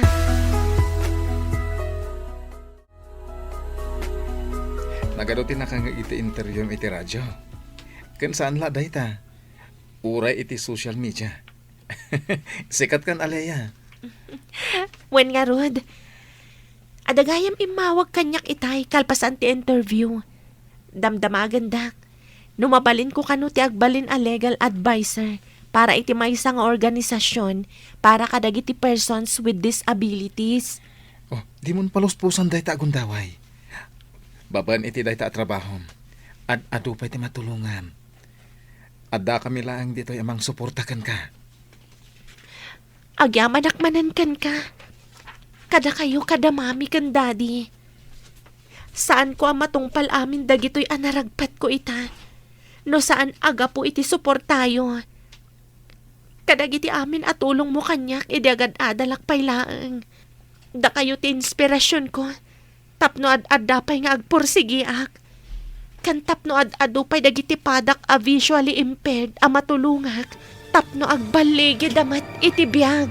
Nagadu ti nakangngeg iti interviewem iti radio. Ken saan la dayta. Uray iti social media. Sikat kan Alea. Wen ngarud, adda gayam immawag kaniak itay kalpasan ti interview. Damdamagendak no mabalinko kano ti agbalin a legal adviser para iti maysa nga organisasion para kadagiti persons with disabilities. Oh, dimon paluspusan dayta a gundaway. Babaen iti dayta a trabahom, ad-adu pay ti matulongam. Addakami laeng ditoy a mangsuporta kenka. Agyamanak manen kenka. Kadakayo kada Mami ken Daddy. Saanko a matungpal amin dagitoy a naragpatko ita, no saan a gapu iti suportayo. Kadagiti amin a tulongmo kaniak idi agad-adalak pay laeng. Dakayo ti inspirasionko tapno ad-adda pay nga agpursigiak. Ken tapno ad-adu pay dagiti padak a visually impaired a matulongak tapno agballigida met iti biag.